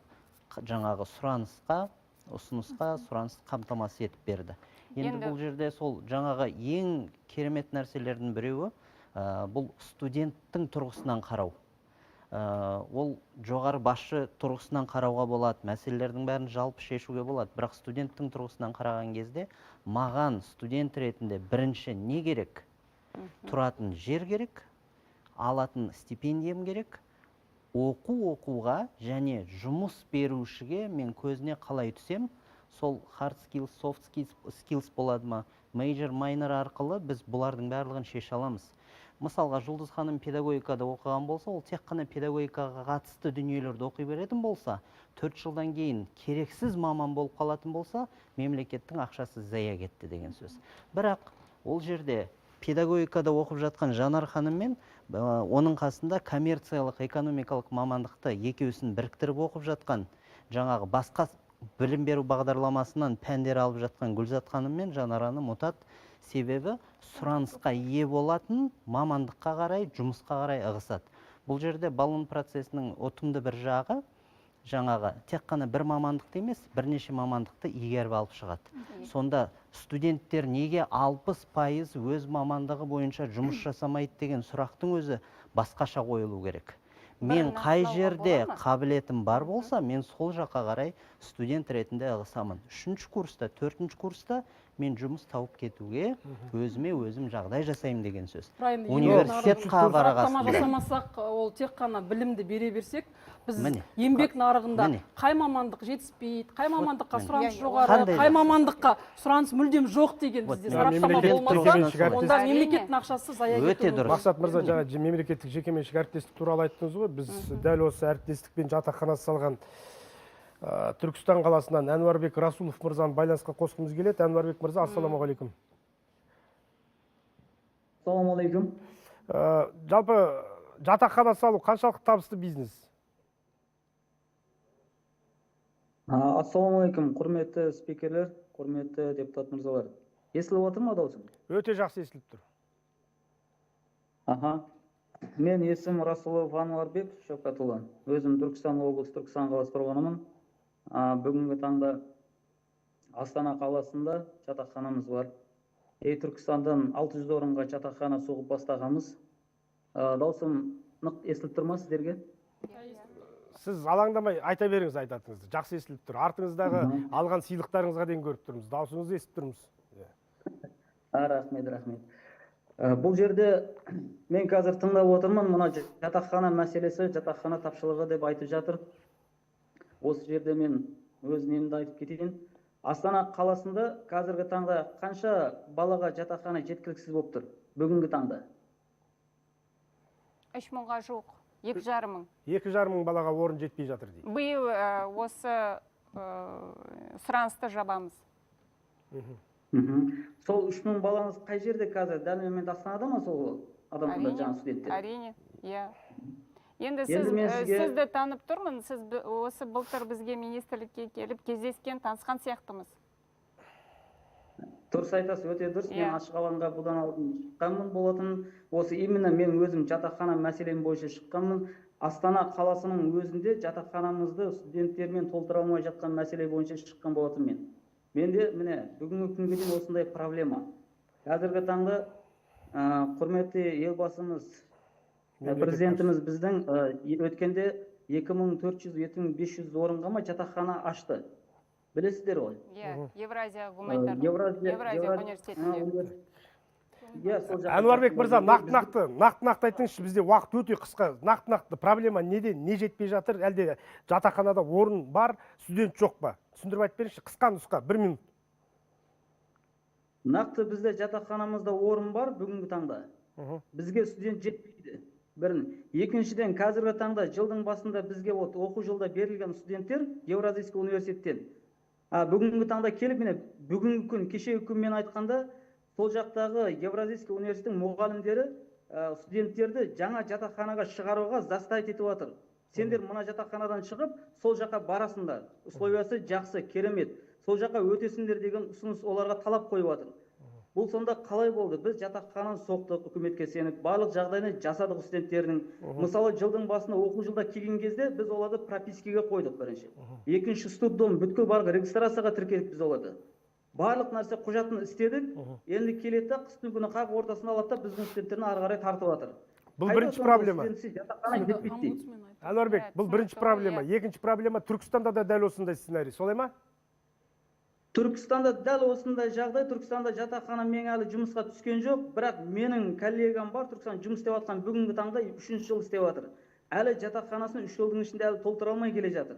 жаңағы сұранысқа, ұсынысқа сұранысты қамтамасыз етіп берді. Енді бұл жерде сол жаңағы ең керемет нәрселердің біреуі, бұл студенттің тұрғысынан қарау. Ол жоғары басшы тұрғысынан қарауға болады, мәселелердің бәрін жалпы шешуге болады, бірақ студенттің тұрғысынан қараған кезде маған студент ретінде бірінші не керек? Тұратын жер керек, алатын стипендиям керек, оқу оқуға және жұмыс берушіге мен көзіне қалай түсем, сол hard skills, soft skills болады ма, major, minor арқылы біз бұлардың барлығын шеше аламыз. Мысалға, Жұлдыз ханым педагогикада оқыған болса, ол тек қана педагогикаға қатысты дүниелерді оқи беретін болса, 4 жылдан кейін керексіз маман болып қалатын болса, мемлекеттің ақшасы зая кетті деген сөз. Бірақ ол жерде педагогикада оқып жатқан Жанар ханыммен, оның қасында коммерциялық, экономикалық мамандықты екеуісін біріктіріп оқып жатқан, жаңағы басқа білім беру бағдарламасынан пәндер алып жатқан Гүлзат ханым мен Жанар ханым ұтады. Себебі сұранысқа ие болатын мамандыққа қарай, жұмысқа қарай ығысады. Бұл жерде Болон процесінің ұтымды бір жағы, жаңағы тек қана бір мамандықты емес, бірнеше мамандықты игеріп алып шығады. Сонда студенттер неге 60% өз мамандығы бойынша жұмыс жасамайды деген сұрақтың өзі басқаша қойылу керек. Мен қай нақтылауға жерде бола ма? қабілетім бар болса, мен сол жаққа қарай студент ретінде ығысамын. Үшінші курста, төртінші курста мен жұмыс тауып кетуге өзіме өзім жағдай жасаймын деген сөз. Бірақ енді Университет еңбек қабырғасында. Сараптама жасамасақ, ол тек қана білімді бере берсек, біз Міне. еңбек нарығында Міне. қай мамандық жетіспейді, қай мамандыққа міне. сұраныс Иә, иә. жоғары, Қандай қай жақсы. мамандыққа сұраныс мүлдем жоқ деген Вот бізде міне. сараптама Мемлекеттік болмаса, жекеменшік онда әріптестік. мемлекеттің ақшасы зая Өте кетуі мүмкін. дұрыс. Мақсат мырза, жаңа мемлекеттік жекеменшік әріптестік туралы айттыңыз ғой. Біз дәл осы әріптестікпен жатақхана салған Түркістан қаласынан Әнуарбек Расулов мырзаны байланысқа қосқымыз келеді. Әнуарбек мырза, ассалаумағалейкум. Ассалаумағалейкум. Жалпы жатақхана салу қаншалықты табысты бизнес? Ассалаумағалейкум, құрметті спикерлер, құрметті депутат мырзалар. Естіліп отыр ма даусым? Өте жақсы естіліп тұр. Аха. Мен есімім Расулов Ануарбек Шавкатұлы. Өзім Түркістан облысы, Түркістан қаласы тұрғынымын. Бүгінгі таңда Астана қаласында жатақханамыз бар. Түркістандан 600 орынға жатақхана соғып бастағанбыз. Даусым нық естіліп тұр ма сіздерге? Сіз алаңдамай айта беріңіз айтатыныңызды. Жақсы естіліп тұр. Артыңыздағы алған сыйлықтарыңызға дейін көріп тұрмыз. Даусыңызды естіп тұрмыз. Иә. Рахмет, рахмет. Бұл жерде мен қазір тыңдап отырмын, мына жатақхана мәселесі, жатақхана тапшылығы деп айтып жатыр. Осы жерде мен өз немді айтып кетейін. Астана қаласында қазіргі таңда қанша балаға жатақхана жеткіліксіз болып тұр бүгінгі таңда? 3000-ға жуық, 2,5 мың. 2,5 мың балаға орын жетпей жатыр дейді. Биыл осы сұранысты жабамыз. Сол 3000 балаңыз қай жерде қазір? Дәл момент Астанада ма сол адамдар, Әрине, жаңағы студенттер? әрине, иә. Енді Енді сіз, мен сізге- сізді танып тұрмын, сіз осы былтыр бізге министрлікке келіп кездескен, танысқан сияқтымыз. Дұрыс айтасыз, өте дұрыс. Мен Иә. ашық алаңға бұдан алдын шыққанмын болатын. Осы именно мен өзім жатақхана мәселем бойынша шыққанмын. Астана қаласының өзінде жатақханамызды студенттермен толтыра алмай жатқан мәселе бойынша шыққан болатын мен. Менде міне бүгінгі күнге дейін осындай проблема. Қазіргі таңда құрметті елбасымыз, Мемлекет президентіміз біздің өткенде 2400, 2500 орынға ма жатақхана ашты. Білесіздер ғой. Иә, Евразия гуманитарлық. Евразия, Евразия университетінде. Иә, сол жақта. Әнуарбек мырза, нақты нақты, нақты нақты айтыңызшы, бізде уақыт өте қысқа. Нақты нақты проблема неде, не жетпей жатыр, әлде жатақханада орын бар, студент жоқ па? Түсіндіріп айтып беріңізші, қысқа нұсқа, бір минут. Нақты бізде жатақханамызда орын бар бүгінгі таңда. Бізге студент жетпейді. Бірін. Екіншіден, қазіргі таңда жылдың басында бізге вот оқу жылда берілген студенттер Евразийский университеттен. Бүгінгі таңда келіп, міне бүгінгі күн, кешегі күн мен айтқанда, сол жақтағы Евразийский университеттің мұғалімдері студенттерді жаңа жатақханаға шығаруға заставить етіп жатыр. Сендер мына жатақханадан шығып, сол жаққа барасыңдар. Условиясы жақсы, керемет. Сол жаққа өтесіңдер деген ұсыныс оларға талап қойып жатыр. Бұл сонда қалай болды? Біз жатақхананы соқтық, үкіметке сеніп, барлық жағдайны жасадық студенттердің. Мысалы, жылдың басында оқу жылда келген кезде біз оларды пропискаға қойдық бірінші. Екінші, студдом, бүткіл барлық регистрацияға тіркедік біз оларды. Барлық нәрсе құжатын істедік. Енді келеді да, қыстың күні қақ ортасына алады да, біздің студенттерін ары қарай тартып жатыр. Бұл Қайда бірінші сонда проблема. студентсіз жатақхана жетпейді дейді. Омбудсмен айтты. Әнуарбек, Иә, бұл бірінші түсінікті ғой, проблема. иә. Екінші проблема, Түркістанда да дәл осындай сценарий, солай ма? Түркістанда дәл осындай жағдай. Түркістанда жатақхана мен әлі жұмысқа түскен жоқ, бірақ менің коллегам бар, Түркістан жұмыс істеп жатқан, бүгінгі таңда үшінші жыл істеп жатыр. Әлі жатақханасын 3 жылдың ішінде әлі толтыра алмай келе жатыр.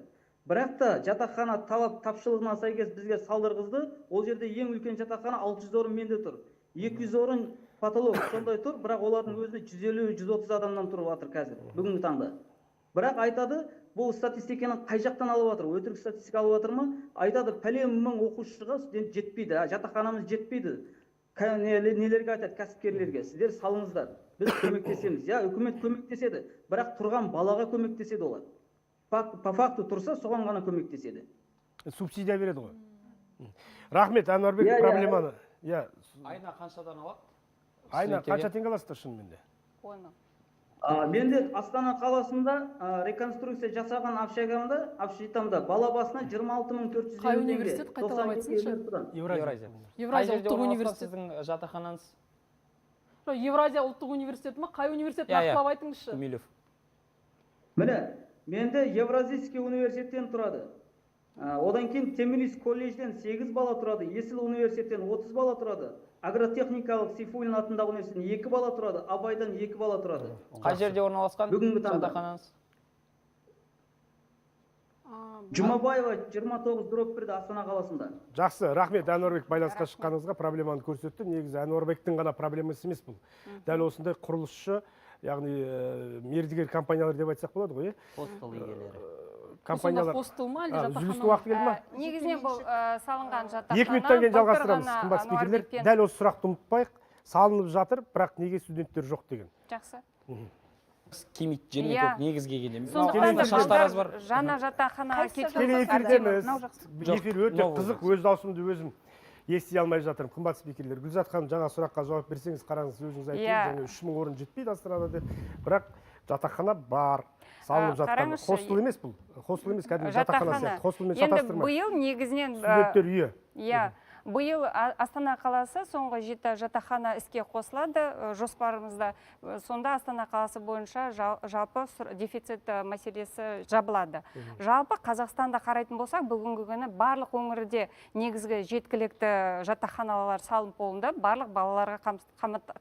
Бірақ та жатақхана талап тапшылығына сәйкес бізге салдырғызды. Ол жерде ең үлкен жатақхана 600 орын менде тұр. 200 орын потолок сондай тұр, бірақ олардың өзінде 150-130 адамнан тұрып жатыр қазір, бүгінгі таңда. Бірақ айтады, бұл статистиканы қай жақтан алып жатыр? Өтірік статистика алып жатыр ма? Айтады, пәлен мың оқушыға студент жетпейді, жатақханамыз жетпейді. Нелерге айтады, кәсіпкерлерге, сіздер салыңыздар, біз көмектесеміз. Иә, үкімет көмектеседі, бірақ тұрған балаға көмектеседі олар. По факту тұрса, соған ғана көмектеседі. Субсидия береді ғой. Рахмет, Әнуарбек, Иә, иә. проблеманы. Иә, Айына қаншадан алады? айына Студенттерге? қанша теңге аласыздар шынымен де? 10 мың. Менде Астана қаласында реконструкция жасаған общагамда, общежитамда бала басына 26 450 Қай теңге. университет? Қайталап 92 айтсыншы. тұрады. Евразия. Евразия Қай жерде ұлттық орналасқан университет. сіздің жатақханаңыз? Жоқ, Евразия ұлттық университеті ма? Қай университет, Иә, иә. нақтылап айтыңызшы. Гумилев. Міне, менде Евразийский университеттен тұрады. Одан кейін Темирис колледжден 8 бала тұрады, Есіл университеттен 30 бала тұрады, агротехникалық Сейфуллин атындағы университеттен 2 бала тұрады, Абайдан 2 бала тұрады. Қай жерде орналасқан Бүгінгі таңда. жатақханаңыз? Жұмабаева 29/1-де, Астана қаласында. Жақсы, рахмет, Әнуарбек, байланысқа шыққаныңызға. Проблеманы көрсетті. Негізі Әнуарбектің ғана проблемасы емес бұл. Дәл осындай құрылысшы, яғни мердігер компаниялар деп айтсақ болады ғой, иә? Хостел иелері. Компаниялар. Хостел ма, әлде А, жатақхана үзілістің ма? уақыты келді ма? Негізінен бұл салынған жатақхана. 2 минуттан кейін Былтыр жалғастырамыз. ғана Қымбат спикерлер, Әнуарбекпен- дәл осы сұрақты ұмытпайық. Салынып жатыр, бірақ неге студенттер жоқ деген. Жақсы. Келмейді, желмей көп негізге келгенде. Сондықтан да Шаштараз балдар бар. жаңа жатақханаға Қайсы кету Тікелей Әдемі, эфирдеміз. мынау жақсы. Жоқ, Эфир өте мынау қызық, өз даусымды өзім ести алмай жатырмын. Қымбат спикерлер, Гүлзат ханым, жаңа сұраққа жауап берсеңіз, қараңыз, өзіңіз айттыңыз, жаңа 3000 орын жетпейді Астанада деп. Бірақ жатақхана бар, салынып жатқан. Қараңызшы, Хостел емес бұл. Хостел емес, кәдімгі жатақхана жатақхана. сияқты. Хостелмен Енді шатастырма. биыл негізінен Студенттер үйі. Иә, биыл Астана қаласы соңғы жеті жатақхана іске қосылады жоспарымызда. Сонда Астана қаласы бойынша жалпы дефицит мәселесі жабылады. Жалпы Қазақстанда қарайтын болсақ, бүгінгі күні барлық өңірде негізгі жеткілікті жатақханалар салынып болынды, барлық балаларға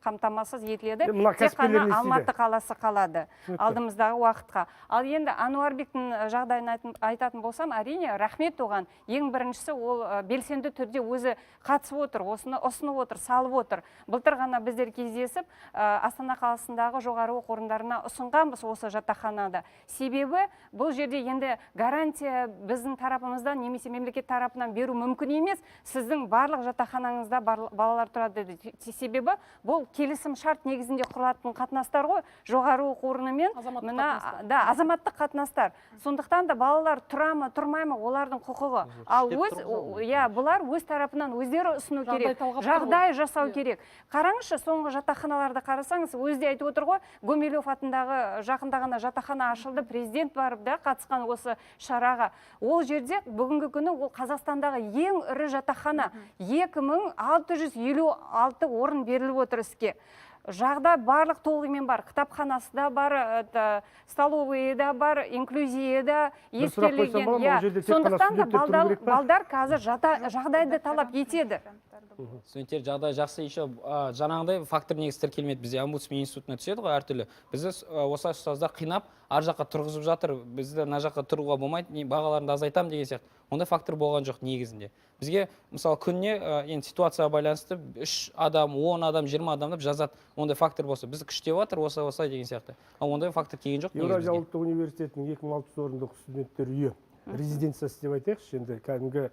қамтамасыз етіледі. Енді мына Тек кәсіпкерлер қана не істейді? Алматы қаласы қалады алдымыздағы уақытқа. Ал енді Әнуарбектің жағдайын айтатын болсам, әрине, рахмет оған. Ең біріншісі ол белсенді түрде өзі қатысып отыр, осыны ұсынып отыр, салып отыр. Былтыр ғана біздер кездесіп, Астана қаласындағы жоғары оқу орындарына ұсынғанбыз осы жатақханада. Себебі бұл жерде енді гарантия біздің тарапымыздан немесе мемлекет тарапынан беру мүмкін емес. Сіздің барлық жатақханаңызда балалар тұрады деді. Себебі бұл келісім шарт негізінде құрылатын қатынастар ғой, жоғары оқу орнымен Азаматтық мына, қатынастар. да, азаматтық қатынастар. Сондықтан да балалар тұра ма, тұрмай ма, олардың құқығы. Ал Күштеп өз, тұрғыза алмайды. иә, бұлар өз тарапынан өздері ұсыну Жағдай керек. талғап тұр ғой. Жағдай жасау Иә. керек. Қараңызшы, соңғы жатақханаларды қарасаңыз, өзі де айтып отыр ғой, Гумилев атындағы жақында ғана жатақхана ашылды, президент барып да қатысқан осы шараға. Ол жерде бүгінгі күні ол Қазақстандағы ең ірі жатақхана. 2656 орын беріліп отыр іске. Жағдай барлық толығымен бар. Кітапханасы да бар, это, столовые да бар, инклюзия да Бір сұрақ қойсам ескерілген. болады ма? Иә. Ол жерде тек қана Сондықтан да студенттер тұру керек па? балдар қазір жағдайды талап етеді. Студенттер жағдай жақсы, еще жаңағындай фактор негізі тіркелмеді. Бізде омбудсмен институтына түседі ғой әртүрлі. Бізді осылай ұстаздар қинап, ар жаққа тұрғызып жатыр, бізді мына жаққа тұруға болмайды, не, бағаларыңды азайтамын деген сияқты. Ондай фактор болған жоқ негізінде. Бізге мысалы күніне енді ситуацияға байланысты 3 адам, 10 адам, 20 адам деп жазады. Ондай фактор болса, бізді күштеп жатыр, осылай, осылай деген сияқты. Ал ондай фактор келген жоқ негізі Еуразия бізге. ұлттық университетінің 2600 орындық студенттер үйі, резиденциясы деп айтайықшы, енді кәдімгі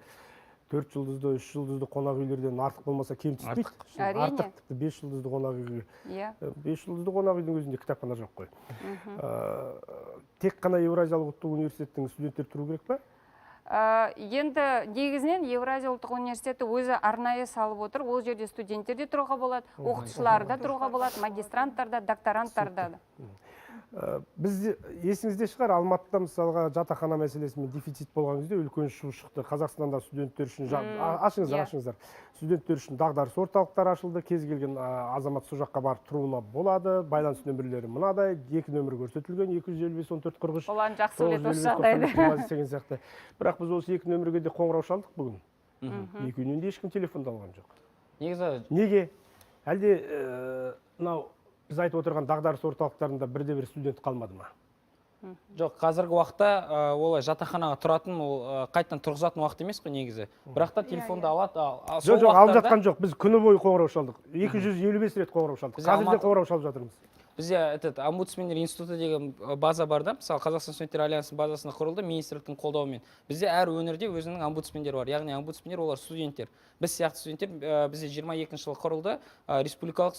4 жұлдызды, 3 жұлдызды қонақ үйлерден артық болмаса кем түспейді. Артық. Әрине. Артық, тіпті 5 жұлдызды қонақ үйге. 5 жұлдызды қонақ үйдің өзінде кітапхана жоқ қой. Тек қана Еуразиялық ұлттық университеттің студенттері тұру керек па? Енді негізінен Еуразия ұлттық университеті өзі арнайы салып отыр. Ол жерде студенттер де тұруға болады, оқытушылар да тұруға болады, магистранттар да, докторанттар да. Бізде есіңізде шығар, Алматыда мысалға жатақхана мәселесімен дефицит болған кезде үлкен шу шықты. Қазақстанда студенттер үшін ашыңыздар, ашыңыздар. Студенттер үшін дағдарыс орталықтары ашылды. Кез келген азамат сол жаққа барып тұруына болады. Байланыс нөмірлері мынадай, екі нөмір көрсетілген, екі жүз елу бес он төрт қырық үш, Олар жақсы тоғыз біледі жүз осы елу бес тоқсан жағдайды. бес жиырма бес деген сияқты. Бірақ біз осы екі нөмірге де қоңырау шалдық бүгін. Екеуінен де ешкім телефонды алған жоқ. Негізі Неге? Әлде мынау біз айтып отырған дағдарыс орталықтарында бірде-бір студент қалмады ма? Жоқ, қазіргі уақытта олай жатақханаға тұратын, ол қайтадан тұрғызатын уақыт емес қой негізі. Бірақ та телефонды алады, Жоқ, сол жоқ, алып уақыттарда жатқан жоқ. Біз күні бойы қоңырау шалдық. Екі жүз елу бес рет қоңырау шалдық. Біз Қазір де Алматы қоңырау шалып жатырмыз. Бізде этот омбудсмендер институты деген база бар да, мысалы Қазақстан студенттер альянсының базасында құрылды министрліктің қолдауымен. Бізде әр өңірде өзінің омбудсмендері бар. Яғни омбудсмендер олар студенттер. Біз сияқты студенттер, бізде жиырма екінші жылы құрылды республикалық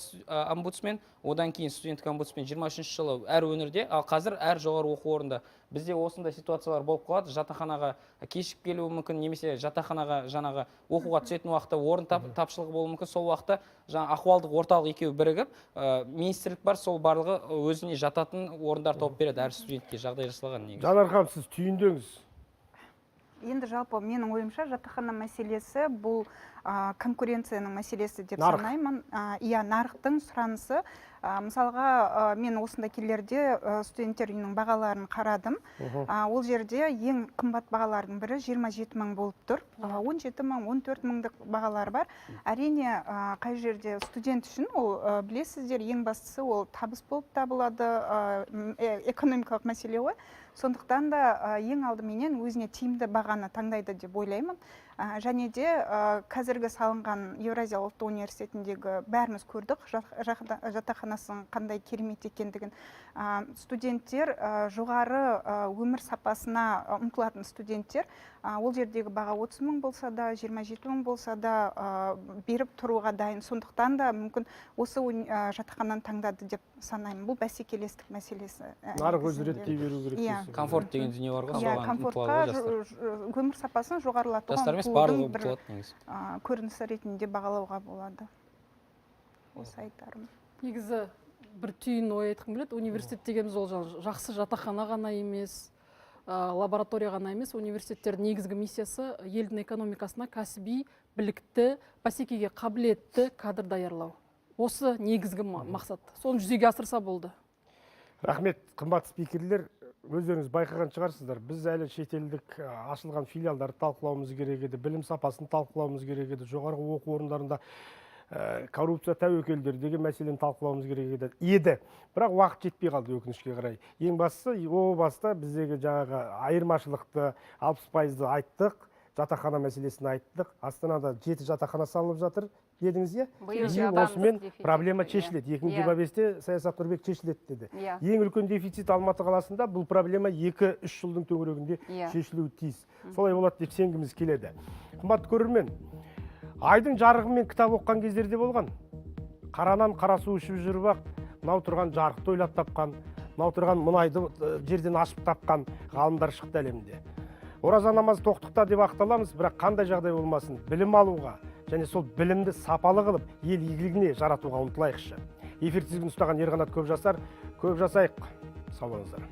омбудсмен, одан кейін студенттік омбудсмен жиырма үшінші жылы әр өңірде, ал қазір әр жоғары оқу орнында. Бізде осындай ситуациялар болып қалады, жатақханаға кешігіп келуі мүмкін, немесе жатақханаға жаңағы оқуға түсетін уақытта орын тапшылығы болуы мүмкін. Сол уақытта жаңа ахуалдық орталық екеуі бірігіп, министрлік бар, сол барлығы өзіне жататын орындар тауып береді әр студентке, жағдай жасалған негізі. Жанар ханым, сіз түйіндеңіз. Енді жалпы менің ойымша жатақхана мәселесі бұл, конкуренцияның мәселесі деп Нарық. санаймын. Иә, нарықтың сұранысы. Мысалға, мен осындай келерде студенттер үйінің бағаларын қарадым. Ол жерде ең қымбат бағалардың бірі 27 мың болып тұр. 17 мың, 14 мыңдық бағалар бар. Әрине, қай жерде студент үшін ол, білесіздер, ең бастысы ол табыс болып табылады, экономикалық мәселе ғой. Сондықтан да ең алдыменен өзіне тиімді бағаны таңдайды деп ойлаймын. Және де қазіргі салынған Еуразия ұлттық университетіндегі бәріміз көрдік жатақханасының қандай керемет екендігін. Студенттер, жоғары өмір сапасына ұмтылатын студенттер, ол жердегі баға 30 мың болса да, 27 мың болса да, беріп тұруға дайын. Сондықтан да мүмкін осы жатақхананы таңдады деп санаймын. Бұл бәсекелестік мәселесі. Нарық өзі реттей беру керек дейсіз. Комфорт деген дүние бар ғой, соған комфортқа, өмір сапасын жоғарылатуға жастар емес, барлығы ұмтылады негізі. Көрінісі ретінде бағалауға болады. Осы айтарым. Негізі бір түйін ой айтқым келеді. Университет дегеніміз ол жақсы жатақхана ғана емес, лаборатория ғана емес. Университеттердің негізгі миссиясы елдің экономикасына кәсіби, білікті, бәсекеге қабілетті кадр даярлау. Осы негізгі мақсат. Соны жүзеге асырса болды. Рахмет, қымбат спикерлер. Өздеріңіз байқаған шығарсыздар, біз әлі шетелдік ашылған филиалдарды талқылауымыз керек еді, білім сапасын талқылауымыз керек еді, жоғарғы оқу орындарында коррупция тәуекелдері деген мәселені талқылауымыз керек еді. Бірақ уақыт жетпей қалды, өкінішке қарай. Ең бастысы, о баста біздегі жаңағы айырмашылықты 60%-ды айттық, жатақхана мәселесін айттық. Астанада 7 жатақхана салынып жатыр дедіңіз, иә? Биыл осымен проблема шешіледі. 2025-те Саясат Нұрбек шешіледі деді. Ең үлкен дефицит Алматы қаласында, бұл проблема 2-3 жылдың төңірегінде шешілуі тиіс. Солай болады деп сенгіміз келеді. Қымбатты көрермен, айдың жарығымен кітап оқыған кездерде болған. Қаранан қара су ішіп жүріп ақ, мынау тұрған жарықты ойлап тапқан, мынау тұрған мұнайды жерден ашып тапқан ғалымдар шықты әлемде. Ораза намаз тоқтықта деп ақталамыз, бірақ қандай жағдай болмасын, білім алуға және сол білімді сапалы қылып ел игілігіне жаратуға ұмтылайықшы. Эфир тізгінін ұстаған Ерқанат Көпжасар, көп жасайық. Сау болыңыздар.